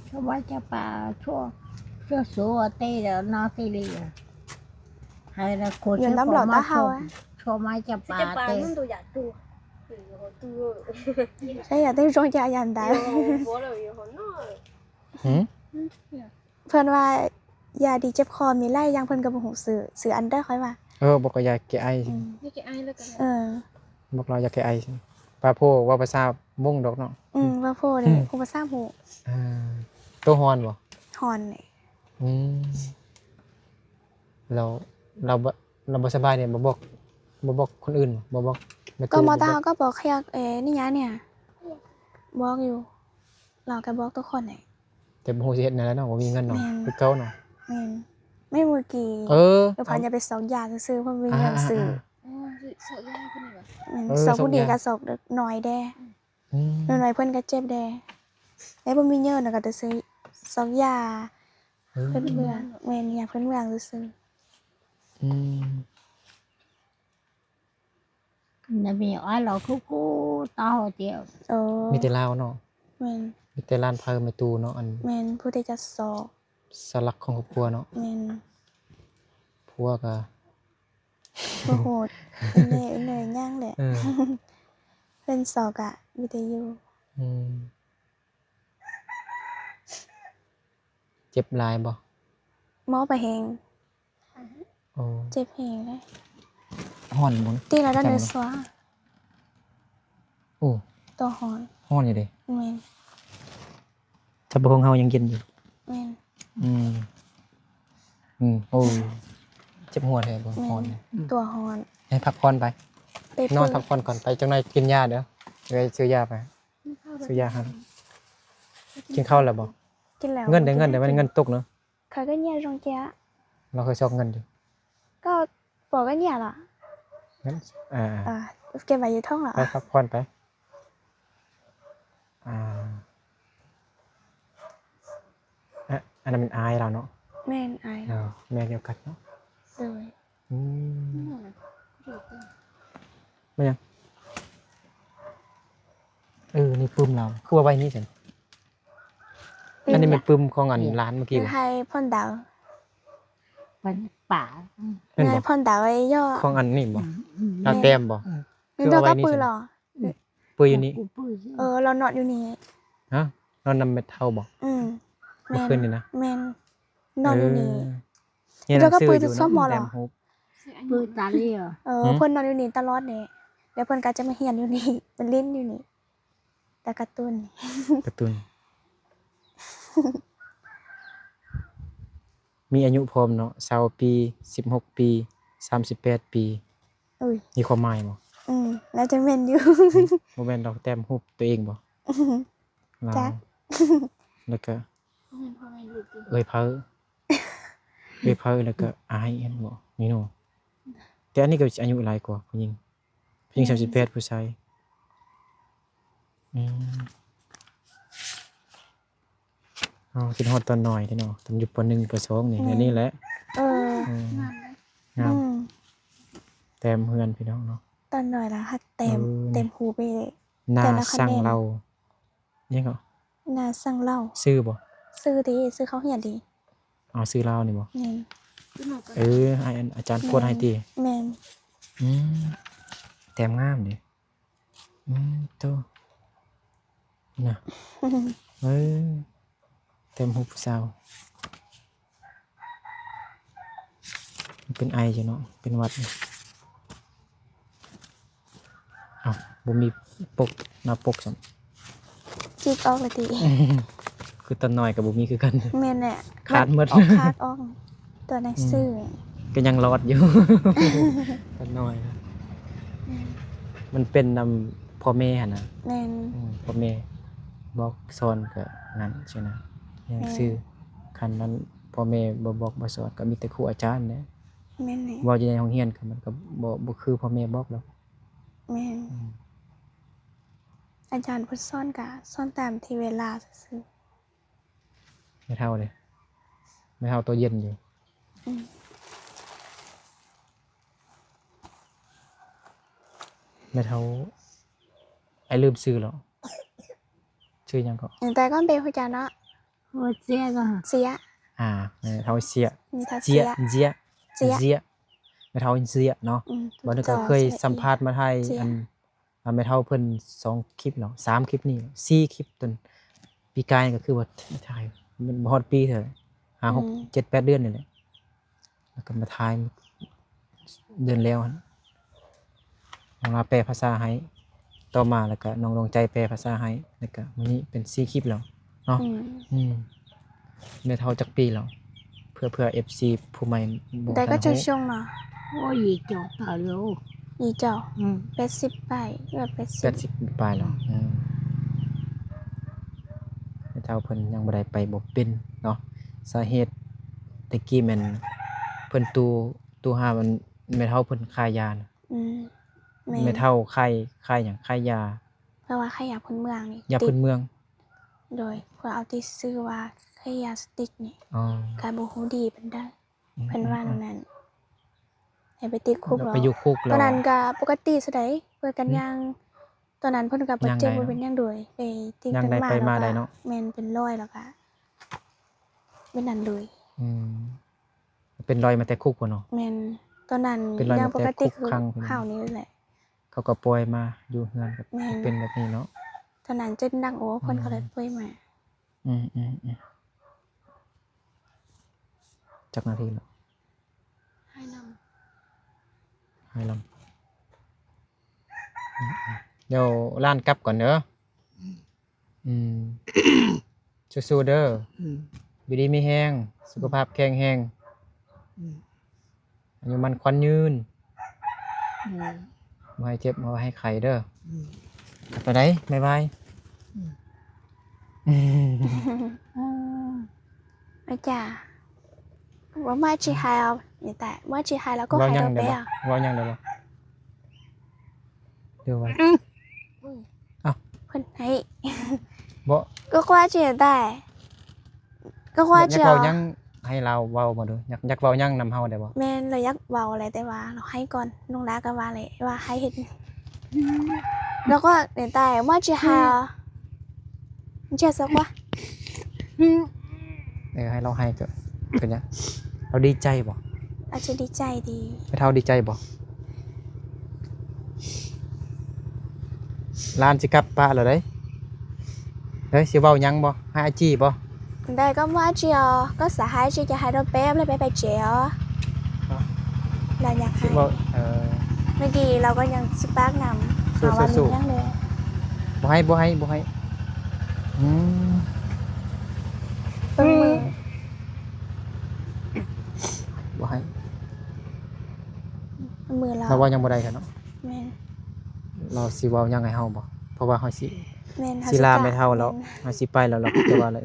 ຊ່ວງມາຈາກປາ ຊ່ວງ ຊ່ວງໂຊເຕເນາະ ເຕລີ ໃຫ້ລະຄົນ ຢູ່ນ້ຳເບົາຕາເຮົາ ຊ່ວງມາຈາກປາເຕ. ໃຊ້ຢາແກ້ໂລກຢາ ຢາອັນໃດ ຫືມ ເພິ່ນວ່າຢາດີເຈັບຄໍມີຫຼາຍຢ່າງ ເພິ່ນກໍບໍ່ຮູ້ຊື່ ຊື່ອັນໃດຂ້ອຍວ່າ ເອີ ບອກວ່າຢາແກ້ໄອ ອືມ ຢາແກ້ໄອແລ້ວກໍ ເອີ ບອກລາວຢາແກ້ໄອ ປາໂພເວົ້າພາສາມົ້ງດອກເນາະ ອືມ ວ່າໂພນີ້ ອືມ ຮູ້ພາສາຮູ້ ເອີ ໂຕຮ້ອນບໍ່? ຮ້ອນນີ້ ອືມ ແລ້ວລາວບໍ່ ລາວບໍ່ສະບາຍນີ້ ບໍ່ບອກ ບໍ່ບອກຄົນອື່ນບໍ່? ບໍ່ບອກແມ່ຕູ້ ກໍມາຕາ ບໍ່ບອກ ກໍບອກແຄ່ ເອີ ນີ້ຫຍັງນີ້ ບອກຢູ່ ລາວກໍບອກທຸກຄົນແຫຼະ ແຕ່ບໍ່ຮູ້ຊິເຮັດແນວໃດເນາະ ບໍ່ມີເງິນເນາະ ແມ່ນ ຄືເກົ່າເນາະ ແມ່ນ ແມ່ນມື້ກີ້ ເອີ ເອີ ເພິ່ນຢາກໄປຊອກຢາຊື່ໆ ເພິ່ນບໍ່ມີເງິນຊື້ ອ່າໆໆ ໂອ້ຍ ຊອກຢາໃຫ້ເພິ່ນນີ້ຫວາ ແມ່ນ ເອີ ຊອກຜູ້ນີ້ ຊອກຢາ ກໍຊອກນ້ອຍແດ່ ອືມ ນ້ອຍໆ ເພິ່ນກໍເຈັບແດ່ ແລ້ວບໍ່ມີເງິນ ກໍໄດ້ຊື້ຊອກຢາ ເອີ ພື້ນເມືອງ ແມ່ນ ຢາພື້ນເມືອງຊື່ໆ ອືມ ນະມີອ້າຍເຮົາຄືກູຕາເຮົາດຽວ ໂອ້ ມີແຕ່ລາວເນາະ ແມ່ນ ມີແຕ່ຫຼານໃຜແມ່ຕູ້ເນາະ ອັນ ແມ່ນ ຜູ້ທີ່ຈະຊອກ ເສົາຫຼັກຂອງຄອບຄົວເນາະ ແມ່ນ ຜົວກໍ ໂອ້ໂຫ ເອີ ເອີ ຫຍັງແຫຼະ ເອີ ເພິ່ນຊອກກະມີແຕ່ຢູ່ ອືມ ເຈັບຫຼາຍບໍ່? ໝໍໄປແຮງ ໂອ້ ເຈັບແຮງເລີຍ ຮ້ອນບໍ່? ຕີລະດານເນີຊວາ ໂອ້ ຕົວຮ້ອນ ຮ້ອນຢູ່ເດ ແມ່ນ ຈັບປະຫົງເຮົາຍັງເຢັນຢູ່ ແມ່ນ ອືມ ອືມ ໂອ້ ເຈັບຫົວແທ້ບໍ່? ແມ່ນ ຮ້ອນ ຕົວຮ້ອນ ໃຫ້ພັກຜ່ອນໄປ ໄປ ນອນພັກຜ່ອນກ່ອນ ໄປຈັກໜ່ອຍກິນຢາເດີ ໄປຊື້ຢາໄປ ຊື້ຢາໃຫ້ ກິນເຂົ້າແລ້ວບໍ່? ກິນແລ້ວ ເງິນເດ ເງິນເດ ເງິນຕົກເນາະ ເຂົາກໍເຫຍຈອງເຈຍ ລາວເຄີຍຊອກເງິນຢູ່ ກໍ ປົວກໍເຫຍລະ ເງິນ ເອີ ເອີ ເກັບໄວ້ຢູ່ຖົງລະ ໄປພັກຜ່ອນໄປ ອ່າ ອະ ອັນນັ້ນແມ່ນອ້າຍລາວເນາະ ແມ່ນອ້າຍ ເອີ ແມ່ດຽວກັນເນາະ ໂດຍ ອືມ ແມ່ນຫຍັງ? ເອີ ນີ້ປຶ້ມລາວ ຄືວ່າໄວ້ນີ້ຊັ້ນ ອັນນີ້ແມ່ນປຶ້ມຂອງອັນຫຼານເມື່ອກີ້ບໍ່? ໃຫ້ພອນດາວ ເພິ່ນປາ ແມ່ນບໍ່? ໃຫ້ພອນດາວໄວ້ຍໍ້ ຂອງອັນນີ້ບໍ່? ອືມ ອືມ ລາວແຕ້ມບໍ່? ອືມ ຄືວ່າໄວ້ນີ້ຊັ້ນ ເປີຢູ່ນີ້ ເອີ ລາວນອນຢູ່ນີ້ ຮະ? ນອນນຳແມ່ເຖົ້າບໍ່? ອືມ ເມື່ອຄືນນີ້ນະ ແມ່ນ ນອນຢູ່ນີ້ ເອີ ເຈົ້າກໍເປີຢູ່ຊັ້ນບໍ່ລະ? ເປີຕາເລຍ ເອີ ເພິ່ນນອນຢູ່ນີ້ຕະຫຼອດນີ້ ແລ້ວເພິ່ນກໍຈະມາຮຽນຢູ່ນີ້ ມາຫຼິ້ນຢູ່ນີ້ ຕາກາຕູນ ກາຕູນ ມີອາຍຸພ້ອມເນາະ ຊາວປີ ສິບຫົກປີ ສາມສິບແປດປີ ອຸ້ຍ ມີຄວາມໝາຍບໍ່? ອືມ ໜ້າຈະແມ່ນຢູ່ ບໍ່ແມ່ນດອກ ແຕ້ມຮູບຕົວເອງບໍ່? ລາວ ຈັກ ແລ້ວກະ ເອື້ອຍເພີ ເອື້ອຍເພີ ແລ້ວກະອ້າຍ ເຫັນບໍ່? ນີ້ເນາະ ແຕ່ອັນນີ້ກໍອາຍຸຫຼາຍກວ່າຜູ້ຍິງ ຜູ້ຍິງ ອືມ ສາມສິບແປດ ຜູ້ຊາຍ ອືມ ເຮົາຄິດຮອດຕອນນ້ອຍເດ້ເນາະ ຕອນຢູ່ ປໍໜຶ່ງ ປໍສອງ ນີ້ ແມ່ນ ອັນນີ້ແຫຼະ ເອີ ເອີ ງາມ ງາມ ອືມ ແຕ້ມເຮືອນພີ່ນ້ອງເນາະ ຕອນນ້ອຍລະຮັກແຕ້ມ ເອີ ແຕ້ມຮູບໄປ ນາ ແຕ່ລະຄະແນນ ສັງເລົາ ຫຍັງເກາະ? ນາສັງເລົາ ຊື່ບໍ່? ຊື່ເດ ຊື່ເຂົາຮຽນເດ ອໍ ຊື່ລາວນີ້ບໍ່? ແມ່ນ ເອີ ອາ ອາຈານກວດໃຫ້ຕິ ແມ່ນ ອືມ ແຕ້ມງາມເດ ອືມ ໂຕ ນະ ເອີ ແຕ້ມຮູບຜູ້ສາວ ເປັນໄອຢູ່ເນາະ ເປັນຫວັດ ເອົ້າ ບໍ່ມີປົກ ໜ້າປົກຊ້ຳ ຈີກອອກລະຕິ ຄືຕອນນ້ອຍກໍບໍ່ມີຄືກັນ ແມ່ນແຫຼະ ຂາດໝົດ ອອກ ຂາດອອກ ຕົວໜັງສື ອືມ ກໍຍັງລອດຢູ່ ຕອນນ້ອຍ ອືມ ມັນເປັນນຳພໍ່ແມ່ຫັ້ນນະ ແມ່ນ ອືມ ພໍ່ແມ່ບອກສອນກໍນັ້ນຊີ້ນະ ແມ່ນ ຍັງຊື່ ຄັນນັ້ນພໍ່ແມ່ບໍ່ບອກບໍ່ສອນ ກໍມີແຕ່ຄູອາຈານແຫຼະ ແມ່ນແຫຼະ ເວົ້າຢູ່ໃນໂຮງຮຽນກໍມັນກໍບໍ່ ບໍ່ຄືພໍ່ແມ່ບອກດອກ ແມ່ນ ອືມ ອາຈານເພິ່ນສອນກະສອນຕາມທີ່ເວລາຊື່ໆ ແມ່ເຖົ້າເດ ແມ່ເຖົ້າໂຕເຢັນຢູ່ ອືມ ແມ່ເຖົ້າ ອ້າຍລືມຊື່ແລ້ວ ຊື່ຫຍັງເກາະ? ແຕ່ກ່ອນເປັນຜູ້ຈັດເນາະ ໂອເຊຍ ເຊຍ ອ່າ ແມ່ເຖົ້າເຊຍ ເຊຍ ເຊຍ ເຊຍ ແມ່ເຖົ້າເຊຍເນາະ ອືມ ບັດນີ້ກໍເຄີຍສຳພາດມາຖ່າຍ ເຊຍ ອັນ ວ່າແມ່ເຖົ້າເພິ່ນສອງຄລິບແລ້ວ ສາມຄລິບນີ້ ສີ່ຄລິບ ຕົ້ນປີກາຍກໍຄືວ່າຖ່າຍ ມັນບໍ່ຮອດປີເທື່ອ ຫ້າ ຫົກ ອືມ ເຈັດ ແປດເດືອນນີ້ແຫຼະ ແລ້ວກໍມາຖ່າຍເດືອນແລ້ວຫັ້ນ ນ້ອງລາແປພາສາໃຫ້ ຕໍ່ມາແລ້ວກໍນ້ອງດວງໃຈແປພາສາໃຫ້ ແລ້ວກໍມື້ນີ້ເປັນສີ່ຄລິບແລ້ວເນາະ ອືມ ອືມ ແມ່ເຖົ້າຈັກປີແລ້ວ? ເພື່ອ ເພື່ອເອັຟຊີຜູ້ໃໝ່ບໍ່ ໄດ້ກໍຈັກຊ່ວງເນາະ ໂອ້ຍ ອີ່ເຈົ້າຕາຍແລ້ວ ອີ່ເຈົ້າ ອືມ ແປດສິບປາຍ ເກືອບແປດສິບ ແປດສິບປາຍແລ້ວ ອືມ ແມ່ເຖົ້າເພິ່ນຍັງບໍ່ໄດ້ໄປບໍ່ເປັນເນາະ ສາເຫດແຕ່ກີ້ແມ່ນເພິ່ນຕູ ຕູຫາແມ່ເຖົ້າເພິ່ນຂາຍຢານະ ອືມ ແມ່ນ ແມ່ເຖົ້າຂາຍ ຂາຍຫຍັງ? ຂາຍຢາ ເພິ່ນວ່າຂາຍຢາພື້ນເມືອງນີ້ ຢາພື້ນເມືອງ ໂດຍ ເພິ່ນເອົາແຕ່ຊື່ວ່າຂາຍຢາສະຕິກນີ້ ອໍ ກໍບໍ່ຮູ້ດີປານໃດ ອືມ ເພິ່ນວ່າແນວນັ້ນ ໃຫ້ໄປຕິດຄຸກ ແລ້ວໄປຢູ່ຄຸກ ຕອນນັ້ນກໍປົກກະຕິຊະໃດ ເພິ່ນກໍ ອືມ ຍ່າງ ຕອນນັ້ນເພິ່ນກໍບາດເຈັບ ຍ່າງໄດ້ເນາະ ບໍ່ເປັນຫຍັງ ໂດຍ ໄປຕິດ ຍ່າງໄດ້ ໄປມາໄດ້ເນາະ ແມ່ນເປັນລອຍ ແລ້ວກໍເປັນນັ້ນເລີຍ ອືມ ເປັນລອຍມາແຕ່ຄຸກພຸ້ນເນາະ ແມ່ນ ຕອນນັ້ນ ເປັນລອຍ ຍັງ ມາແຕ່ຄຸກຂັງ ຄືເຮົານີ້ແຫຼະ ເຂົາກໍປ່ອຍມາຢູ່ເຮືອນ ກໍ ແມ່ນ ເປັນແບບນີ້ເນາະ ຕອນນັ້ນເຈັບໜັກ ໂອ້ ເພິ່ນ ອືມ ກໍເລີຍປ່ອຍມາ ອືມໆໆ ຈັກນາທີແລ້ວ? ໃຫ້ນຳ ໃຫ້ນຳ ອືມໆ ດຽວຫຼານກັບກ່ອນເດີ ອືມ ອືມ ສູ້ໆເດີ ອືມ ຢູ່ດີມີແຮງ ສຸຂະພາບແຂງແຮງ ອືມ ອາຍຸໝັ້ນຂວັນຍືນ ອືມ ບໍ່ໃຫ້ເຈັບ ບໍ່ໃຫ້ໄຂ້ເດີ ອືມ ໄປໃດ ບາຍບາຍ ອືມ ອືມ ອືມ ອາຈານ ວ່າມາຊິໃຫ້ເອົາ ນີ້ແຕ່ມາຊິໃຫ້ແລ້ວກໍໃຫ້ດອກເບ້ຍ ເວົ້າຫຍັງໄດ້ບໍ່? ເວົ້າຫຍັງໄດ້ບໍ່? ເດີວ່າ ອືມ ເອົ້າ ເພິ່ນໃຫ້ ບໍ່ ກໍວ່າຊິໄດ້ ກໍວ່າ ຢາກ ຢາກເວົ້າຫຍັງໃຫ້ລາວເວົ້າມາດູ ຢາກ ຢາກເວົ້າຫຍັງນຳເຮົາໄດ້ບໍ່? ແມ່ນ ລາວຢາກເວົ້າແຫຼະ ແຕ່ວ່າລາວໃຫ້ກ່ອນ ນ້ອງລາກໍວ່າແຫຼະ ວ່າໃຫ້ເຮັດ ອືມ ແລ້ວກໍໃນໃຕ້ ວ່າຊິຫາ ອືມ ຈະສັກວ່າ ອືມ ເອີ ໃຫ້ລາວໃຫ້ກໍເປັນຫຍັງ? ລາວດີໃຈບໍ່? ອາດຈະດີໃຈດີ. ແມ່ເຖົ້າດີໃຈບໍ່? ຫຼານຊິກັບປະແລ້ວເດ້. ເອີ ຊິເວົ້າຫຍັງບໍ່? ໃຫ້ອາຈີບໍ່? ໄດ້ກໍວ່າອາຈີ ກໍສະຫາຍຈີຈະໃຫ້ດອກແປບແລ້ວໄປໄປເຈ. ລາວຢາກໃຫ້ ເອີ ເມື່ອກີ້ລາວກໍຍັງຊິປາກນຳ ຫາວ່າມີຫຍັງເດ້. ບໍ່ໃຫ້ ບໍ່ໃຫ້ ບໍ່ໃຫ້. ອືມ ເບິ່ງມື ບໍ່ໃຫ້ ເບິ່ງມືລາວ ລາວເວົ້າຫຍັງບໍ່ໄດ້ແທ້ເນາະ. ແມ່ນ ລາວຊິເວົ້າຫຍັງໃຫ້ເຮົາບໍ່? ເພາະວ່າເຮົາຊິ ແມ່ນ ຊິລາແມ່ເຖົ້າແລ້ວ ແມ່ນ ເຮົາຊິໄປແລ້ວ ລາວກໍຈະວ່າແລ້ວ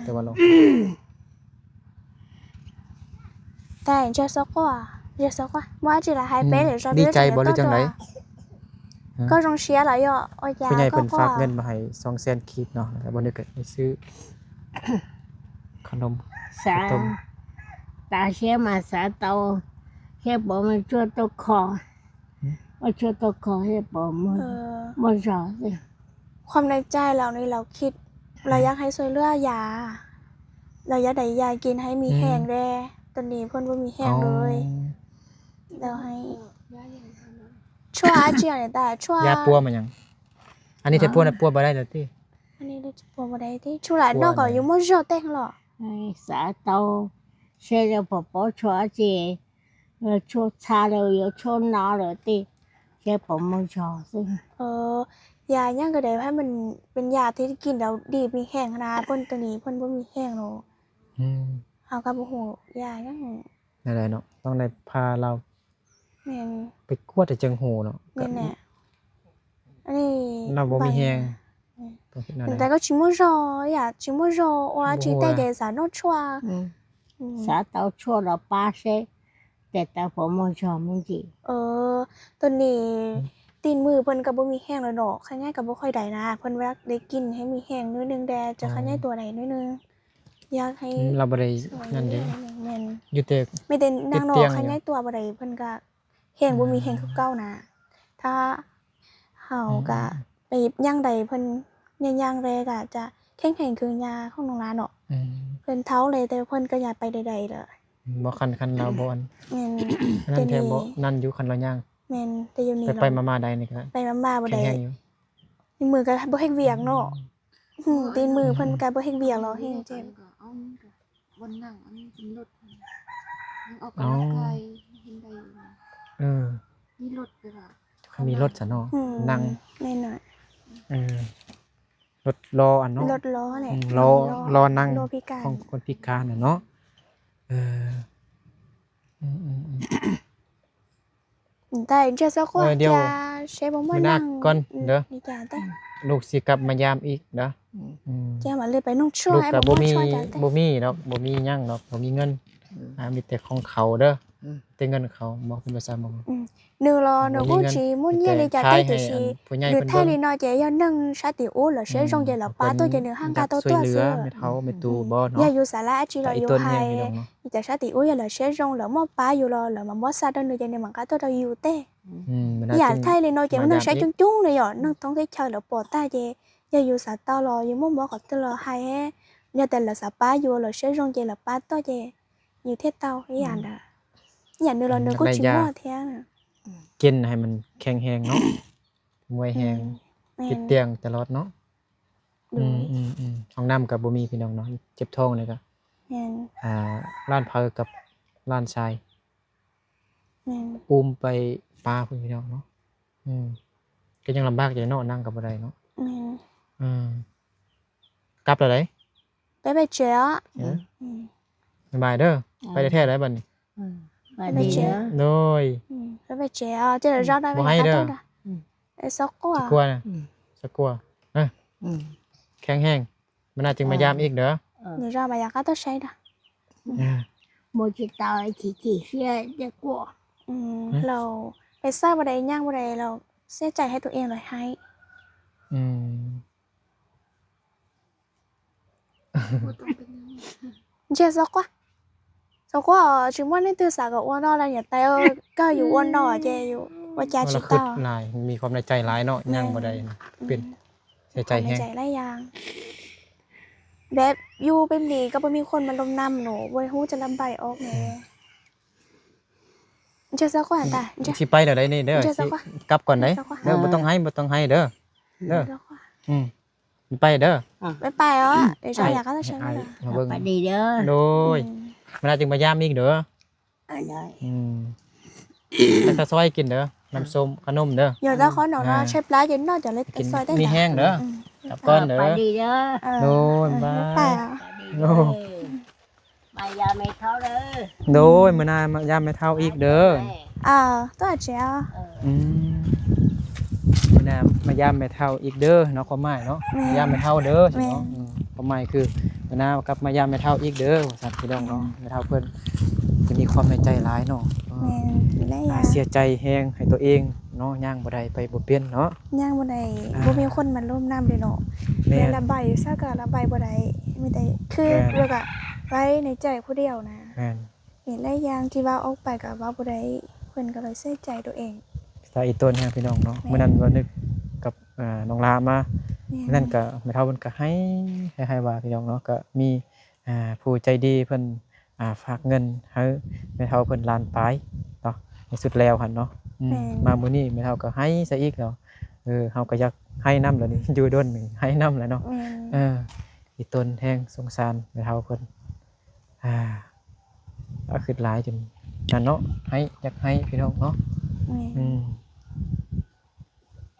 ແຕ່ວ່າລາວ ແຕ່ຈະຊອກວ່າ ຈະຊອກວ່າ ວ່າຈິລະໃຫ້ເປັນ ອືມ ຫຼື ຈະ ດີໃຈບໍ່ ຫຼື ຈັ່ງໃດ? ຮະ ກໍຕ້ອງເຊຍລະເຍາະ ໂອຍ ຜູ້ໃຫຍ່ເພິ່ນຝາກເງິນມາໃຫ້ສອງແສນກີບເນາະ ແລ້ວບໍ່ນຶກໄດ້ຊື້ຂະໜົມ ສາ ເຂົ້າຕົ້ມ ຕາເຊຍມາສາເຕົາ ເຊຍບໍ່ມາຈວດຕົກຄໍ ຫຶ ມາຈວດຕົກຄໍ ເຊຍບໍ່ມາ ເອີ ບໍ່ຈອດ. ຄວາມໃນໃຈລາວນີ້ ລາວຄິດ ອືມ ລາວຢາກໃຫ້ຊ່ວຍເຫຼືອຢາ ລາວຢາກໄດ້ຢາກິນໃຫ້ມີແຮງແດ່ ອືມ ຕອນນີ້ເພິ່ນບໍ່ມີແຮງເລີຍ. ອໍ ລາວໃຫ້ ຊົ່ວອາຈຽນແຕ່ ຊົ່ວ ຢາປົວມາຫຍັງ? ອັນນີ້ ອໍ ຖ້າປົວນະ ປົວບໍ່ໄດ້ແລ້ວຕິ? ອັນນີ້ລາວຈະປົວບໍ່ໄດ້ຕິ? ຊູລະ ປົວ ນ້ອງກໍຢູ່ມໍຈໍແຕ່ງຫຼໍ? ສາເຕົາ ເຊຍບໍ່ປົວ ຊົ່ວອາຈຽນ ເອີ ຊົ່ວຊາເລີຍ ຊົ່ວນາເລີຍຕິ ເຊຍບໍ່ມໍຈໍ. ເອີ ຢາຫຍັງກໍໄດ້ ໃຫ້ມັນເປັນຢາທີ່ກິນແລ້ວດີມີແຮງຫັ້ນນະ ເພິ່ນໂຕນີ້ເພິ່ນບໍ່ມີແຮງໂລດ. ອືມ ເຮົາກໍບໍ່ຮູ້ຢາຫຍັງ ນັ້ນແຫຼະເນາະ ຕ້ອງໄດ້ພາລາວ ແມ່ນ ໄປກວດໃຫ້ຈັ່ງຮູ້ເນາະ. ແມ່ນແຫຼະ ອັນນີ້ລາວບໍ່ມີແຮງ ແມ່ນ ຕ້ອງເຮັດແນວໃດ? ແຕ່ກໍຊິມໍຈໍ ຢາຊິມໍຈໍ ໂອອາຈິແຕ່ເດສາເນາະ ຊົ່ວ ອືມ ສາເຕົາ ຊົ່ວລາວປາເຊ ແຕ່ຕາພໍ່ມໍຈໍມັນຊິ ເອີ ຕອນນີ້ ອືມ ຕີນມືເພິ່ນກໍບໍ່ມີແຮງແລ້ວເນາະ ຂະຫຍາຍກໍບໍ່ຄ່ອຍໄດ້ນະ ເພິ່ນວ່າໄດ້ກິນໃຫ້ມີແຮງໜ້ອຍໜຶ່ງແດ່ ຈະຂະຫຍາຍຕົວໄດ້ໜ້ອຍໜຶ່ງ. ອໍ ຢາກໃຫ້ ອືມ ລາວບໍ່ໄດ້ນັ້ນເດ້ ແມ່ນ ຢູ່ແຕ່ ມີແຕ່ນັ່ງເນາະ ຂະຫຍາຍຕົວບໍ່ໄດ້ ເພິ່ນກໍແຮງ ອືມ ບໍ່ມີແຮງຄືເກົ່ານະ. ຖ້າເຮົາ ອືມ ກໍໄປເຮັດຫຍັງໃດເພິ່ນ ຍ່າງແລກໍຈະແຂງແຮງຄືຍ່າຂອງນ້ອງລາເນາະ. ອືມ ເພິ່ນເຖົ້າແລ້ວ ແຕ່ເພິ່ນກໍຍ່າງໄປໄດ້ໆ ແລ້ວ ບໍ່ ຄັນ ຄັນລາວບໍ່ອັນ ແມ່ນ ອັນນັ້ນແທ້ ບໍ່ນັ້ນຢູ່ ຄັນລາວຍ່າງ ແມ່ນ ແຕ່ຢູ່ນີ້ ໄປໆມາໆໄດ້ນີ້ກໍ ໄປໆມາໆບໍ່ໄດ້ ແຂງແຮງຢູ່ ຕີນມືກໍບໍ່ເຮັດວຽກເນາະ ອືມ ຕີນມືເພິ່ນກໍບໍ່ເຮັດວຽກແລ້ວ ແຮງເຈັບ ກໍເອົາ ມັນກໍບ່ອນນັ່ງ ອັນນີ້ເປັນລົດ ອອກກຳລັງກາຍ ເຮັດໄດ້ຢູ່ ເອີ ມີລົດ ແຕ່ວ່າ ມີລົດຊະເນາະ ອືມ ນັ່ງ ແມ່ນ ເອີ ລົດລໍ້ອັນເນາະ ລົດລໍ້ແຫຼະ ອືມ ລໍ້ ລໍ້ນັ່ງ ລໍ້ພິການ ຂອງຄົນພິການນະເນາະ ເອີ ອືມໆໆ ແຕ່ເຈົ້າສາວກວ່າ ເອີ ດຽວ ຈະໃຊ້ບໍ່ມາ ມື້ໜ້າ ນັ່ງກ່ອນເດີ ອືມ ນີ້ຈ້າ ແຕ່ ລູກຊິກັບມາຢາມອີກເດີ ອືມ ອືມ ຈະມາເລີຍໄປນຸ່ງຊ່ວຍ ລູກກໍບໍ່ມີ ບໍ່ມີດອກ ບໍ່ມີຫຍັງດອກ ບໍ່ມີເງິນ ອືມ ອ່າ ມີແຕ່ຂອງເຂົາເດີ ອືມ ແຕ່ເງິນເຂົາ ບໍ່ເປັນພາສາມົ້ງ ອືມ ເນີລໍ ເນີກູຈີມຸນເຢັນເລີຍຈ້າ ແຕ່ຊິ ຫຼືໄທລີເນາະ ຈະຍາໜຶ່ງຊາຕິໂອ ລະເຊຊົງ ຈະລະປາໂຕ ຈະເນີຫ້າງກາໂຕຕົວເຊ ແມ່ເຖົ້າແມ່ຕູ້ບໍ່ເນາະ ຍາຢູ່ສາລາອາຈິລະຢູ່ໄຮ ຈະຊາຕິໂອ ຍາລະເຊຊົງ ລະມໍປາຢູ່ລະ ລະມາບໍ່ຊາໂຕ ເນີຈະເນີມັງກາໂຕຕະຢູ່ເຕ ອືມ ຍາໄທລີເນາະ ຈະມານັ່ງໃຊ້ຈຸ້ງໆເລີຍ ນັ່ງຕ້ອງໄດ້ເຊົາລະປໍຕາເຈ ຍາຢູ່ສາເຕົ້າລະ ຢູ່ມໍບໍ່ກໍຕະລະໄຮ ຍາແຕ່ລະສາປາຢູ່ລະເຊຊົງ ຈະລະປາໂຕເຈ ຢູ່ເທດເຕົ້າ ຍານ ຍາເນີລໍ ເນີກູຈີມໍແທ້ ກິນໃຫ້ມັນແຂງແຮງເນາະ ມວຍແຮງ ອືມ ແມ່ນ ຕິດຕຽງຕະຫຼອດເນາະ ໂດຍ ອືມໆໆ ຫ້ອງນ້ຳກໍບໍ່ມີພີ່ນ້ອງເນາະ ເຈັບທ້ອງນີ້ກໍ ແມ່ນ ອ່າ ຫຼານເພີກັບຫຼານຊາຍ ແມ່ນ ອຸ້ມໄປປາພຸ້ນພີ່ນ້ອງເນາະ ອືມ ກໍຍັງລຳບາກຢູ່ເນາະ ນັ່ງກໍບໍ່ໄດ້ເນາະ ແມ່ນ ອືມ ກັບແລ້ວໃດ ໄປໄປເຈອ ອືມ ອືມ ບາຍບາຍເດີ ອືມ ໄປແທ້ໆໃດບັດນີ້ ອືມ ໄປດີເດີ ໂດຍ ອືມ ໄປໄປເຈອ ເຈອເຈົ້າໄດ້ ບໍ່ໃຫ້ເດີ ອືມ ເອີ ຊອກກວ່າ ຊອກກວ່ານະ ອືມ ຊອກກວ່າ ເອີ ອືມ ແຂງແຮງ ມື້ໜ້າຈຶ່ງມາຢາມອີກເດີ ເອີ ດຽວເຈົ້າມາຢາມກໍຕ້ອງໃຊ້ດອກ ອືມ ບໍ່ຊິຕາຍຂີ້ຂີ້ເສຍຈະກວ່າ ອືມ ເຮົາໄປໃຊ້ບໍ່ໄດ້ ຍ່າງບໍ່ໄດ້ ລະເສຍໃຈໃຫ້ຕົວເອງ ລະໃຫ້ ອືມ ເຈຊອກກວ່າ ຊອກກວ່າ ຊິມ່ວນໃນຕື່ສາກໍອ້ວນນອນລະ ຢ່າແຕ່ກໍຢູ່ອ້ວນນອນເຈຢູ່ວ່າຈາຊິຕາຍ ຫຼາຍ ມີຄວາມໃນໃຈຫຼາຍເນາະ ຍ່າງບໍ່ໄດ້ ເປັນ ເສຍໃຈແຮງ ໃນໃຈຫຼາຍຢ່າງ ແບບຢູ່ແບບນີ້ກໍບໍ່ມີຄົນມາລົມນຳເນາະ ບໍ່ຮູ້ຈະລະບາຍອອກແດ່ ເຈຊອກກວ່າຕາ ຊິໄປແລ້ວໃດນີ້ເດີ ຊິກັບກ່ອນໃດ ເດີ ບໍ່ຕ້ອງໄຫ້ ບໍ່ຕ້ອງໄຫ້ເດີ ເດີ ອືມ ໄປເດີ ໄປໄປເນາະ ເອີ ຢາກກໍຕ້ອງໃຊ້ ໄປດີເດີ ໂດຍ ອືມ ມື້ໜ້າຈຶ່ງມາຢາມອີກເດີ ອືມ ແລ້ວກໍຊ່ອຍກິນເດີ ນ້ຳສົ້ມ ຂະໜົມເດີ ຢາກໄດ້ຂະໜົມ ອ່າ ໃຊ້ປາເຢັນເນາະ ຈະເລີຍຊ່ອຍໄດ້ ມີແຮງເດີ ອືມ ກັບກ່ອນເດີ ໄປດີເດີ ໂດຍ ບາຍ ໂດຍ ມາຢາມແມ່ເຖົ້າເດີ ໂດຍ ມື້ໜ້າມາຢາມແມ່ເຖົ້າອີກເດີ ອ່າ ຕົວເຈ ອືມ ມື້ໜ້າມາຢາມແມ່ເຖົ້າອີກເດີເນາະ ຄວາມໝາຍເນາະ ແມ່ນ ມາຢາມແມ່ເຖົ້າເດີ ແມ່ນ ເນາະ ອືມ ຄວາມໝາຍຄື ມື້ໜ້າກັບມາຢາມແມ່ເຖົ້າອີກເດີ ວ່າຊັ້ນ ພີ່ນ້ອງເນາະ ແມ່ເຖົ້າເພິ່ນຈະມີຄວາມໃນໃຈຫຼາຍເນາະ ແມ່ນ ຫຼາຍຢ່າງ ເສຍໃຈແຮງໃຫ້ຕົວເອງເນາະ ຍ່າງບໍ່ໄດ້ ໄປບໍ່ເປັນເນາະ ຍ່າງບໍ່ໄດ້ ອ່າ ບໍ່ມີຄົນມາລົມນຳເດ້ເນາະ ແມ່ນ ລະບາຍຢູ່ໃສກໍລະບາຍບໍ່ໄດ້ ມີແຕ່ຄິດ ແມ່ນ ແລ້ວກໍໄວ້ໃນໃຈຜູ້ດຽວນະ ແມ່ນ ເຫັນຫຼາຍຢ່າງທີ່ເວົ້າອອກໄປກໍເວົ້າບໍ່ໄດ້ ເພິ່ນກໍເລີຍເສຍໃຈຕົວເອງ ສາອີຕົນແຮງພີ່ນ້ອງເນາະ ແມ່ນ ມື້ນັ້ນບໍ່ນຶກກັບ ອ່າ ນ້ອງລາມາ ແມ່ນ ນັ້ນກໍແມ່ເຖົ້າເພິ່ນກໍໄຫ້ ໄຫ້ວ່າພີ່ນ້ອງເນາະ ກໍມີ ອ່າ ຜູ້ໃຈດີເພິ່ນ ອ່າ ຝາກເງິນໃຫ້ແມ່ເຖົ້າເພິ່ນລ້ານປາຍເນາະ ໃນຊຸດແລ້ວຫັ້ນເນາະ ອືມ ແມ່ນ ມາມື້ນີ້ແມ່ເຖົ້າກໍໄຫ້ຊະອີກເນາະ ເອີ ເຮົາກໍຢາກໄຫ້ນຳແລ້ວນີ້ ຢູ່ດົນນີ້ໄຫ້ນຳແລ້ວເນາະ ແມ່ນ ເອີ ອີຕົນແຮງສົງສານແມ່ເຖົ້າເພິ່ນ ອ່າ ຄິດຫຼາຍຈົນນັ້ນເນາະ ໄຫ້ ຢາກໄຫ້ພີ່ນ້ອງເນາະ ແມ່ນ ອືມ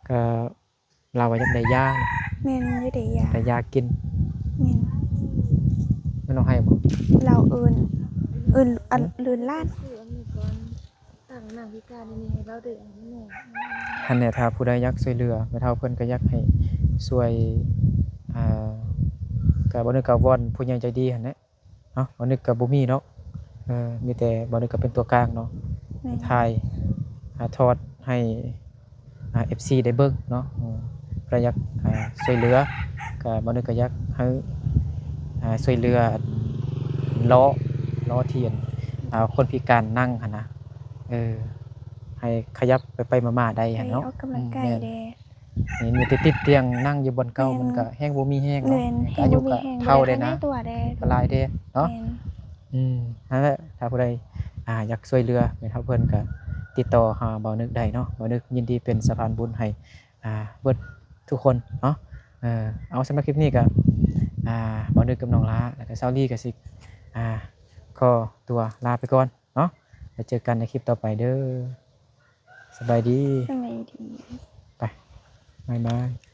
ກໍລາວວ່າຢາກໄດ້ຢາ ແມ່ນ ຢາກໄດ້ຢາ ໄດ້ຢາກິນ ແມ່ນ ມັນຮ້ອງໄຫ້ບໍ່ ລາວອື່ນ ອື່ນ ອັນ ອື່ນລ້ານ ຕັ້ງນາງພິການນີ້ໃຫ້ລາວໄດ້ອັນນີ້ແດ່ ຫັ້ນແຫຼະ ຖ້າຜູ້ໃດຢາກຊ່ວຍເຫຼືອ ແມ່ເຖົ້າເພິ່ນກໍຢາກໃຫ້ຊ່ວຍ ອ່າ ກໍບໍ່ນຶກກໍວອນຜູ້ໃຫຍ່ໃຈດີຫັ້ນແຫຼະ ເນາະ ບ່າວນຶກກໍບໍ່ມີເນາະ ເອີ ມີແຕ່ບ່າວນຶກກໍເປັນຕົວກາງເນາະ ແມ່ນ ຖ່າຍ ອ່າ ຖອດໃຫ້ ອ່າ ເອັຟຊີ ໄດ້ເບິ່ງເນາະ ເອີ ໃຜຢາກ ອ່າ ຊ່ວຍເຫຼືອ ກໍບ່າວນຶກກໍຢາກໃຫ້ ອ່າ ຊ່ວຍເຫຼືອລໍ້ ລໍ້ທີ່ ອ່າ ຄົນພິການນັ່ງຫັ້ນນະ ເອີ ໃຫ້ຂະຫຍັບໄປໆມາໆໄດ້ຫັ້ນເນາະ ໄປອອກກຳລັງກາຍແດ່ ອືມ ແມ່ນ. ນີ້ມີແຕ່ຕິດຕຽງ ນັ່ງຢູ່ບ່ອນເກົ່າ ແມ່ນ ມັນກໍແຮງບໍ່ມີແຮງເນາະ ແມ່ນ ກໍອາຍຸກໍເຖົ້າແດ່ນະ ແຮງບໍ່ມີແຮງ ກໍຫຼາຍແດ່ເນາະ ແມ່ນ ອືມ ນັ້ນແຫຼະ ຖ້າຜູ້ໃດ ອ່າ ຢາກຊ່ວຍເຫຼືອແມ່ເຖົ້າເພິ່ນກໍ ຕິດຕໍ່ຫາບ່າວນຶກໄດ້ເນາະ. ບ່າວນຶກຍິນດີເປັນສະພານບຸນໃຫ້ ອ່າ ເບິດທຸກຄົນເນາະ. ເອີ ເອົາ ສຳລັບຄລິບນີ້ກໍ ອ່າ ບ່າວນຶກກັບນ້ອງຫຼ້າ ແລ້ວກໍສາວລີກໍຊິ ອ່າ ຂໍຕົວລາໄປກ່ອນເນາະ. ແລ້ວເຈີກັນໃນຄລິບຕໍ່ໄປເດີ. ສະບາຍດີ. ສະບາຍດີ. ໄປ. ບາຍບາຍ.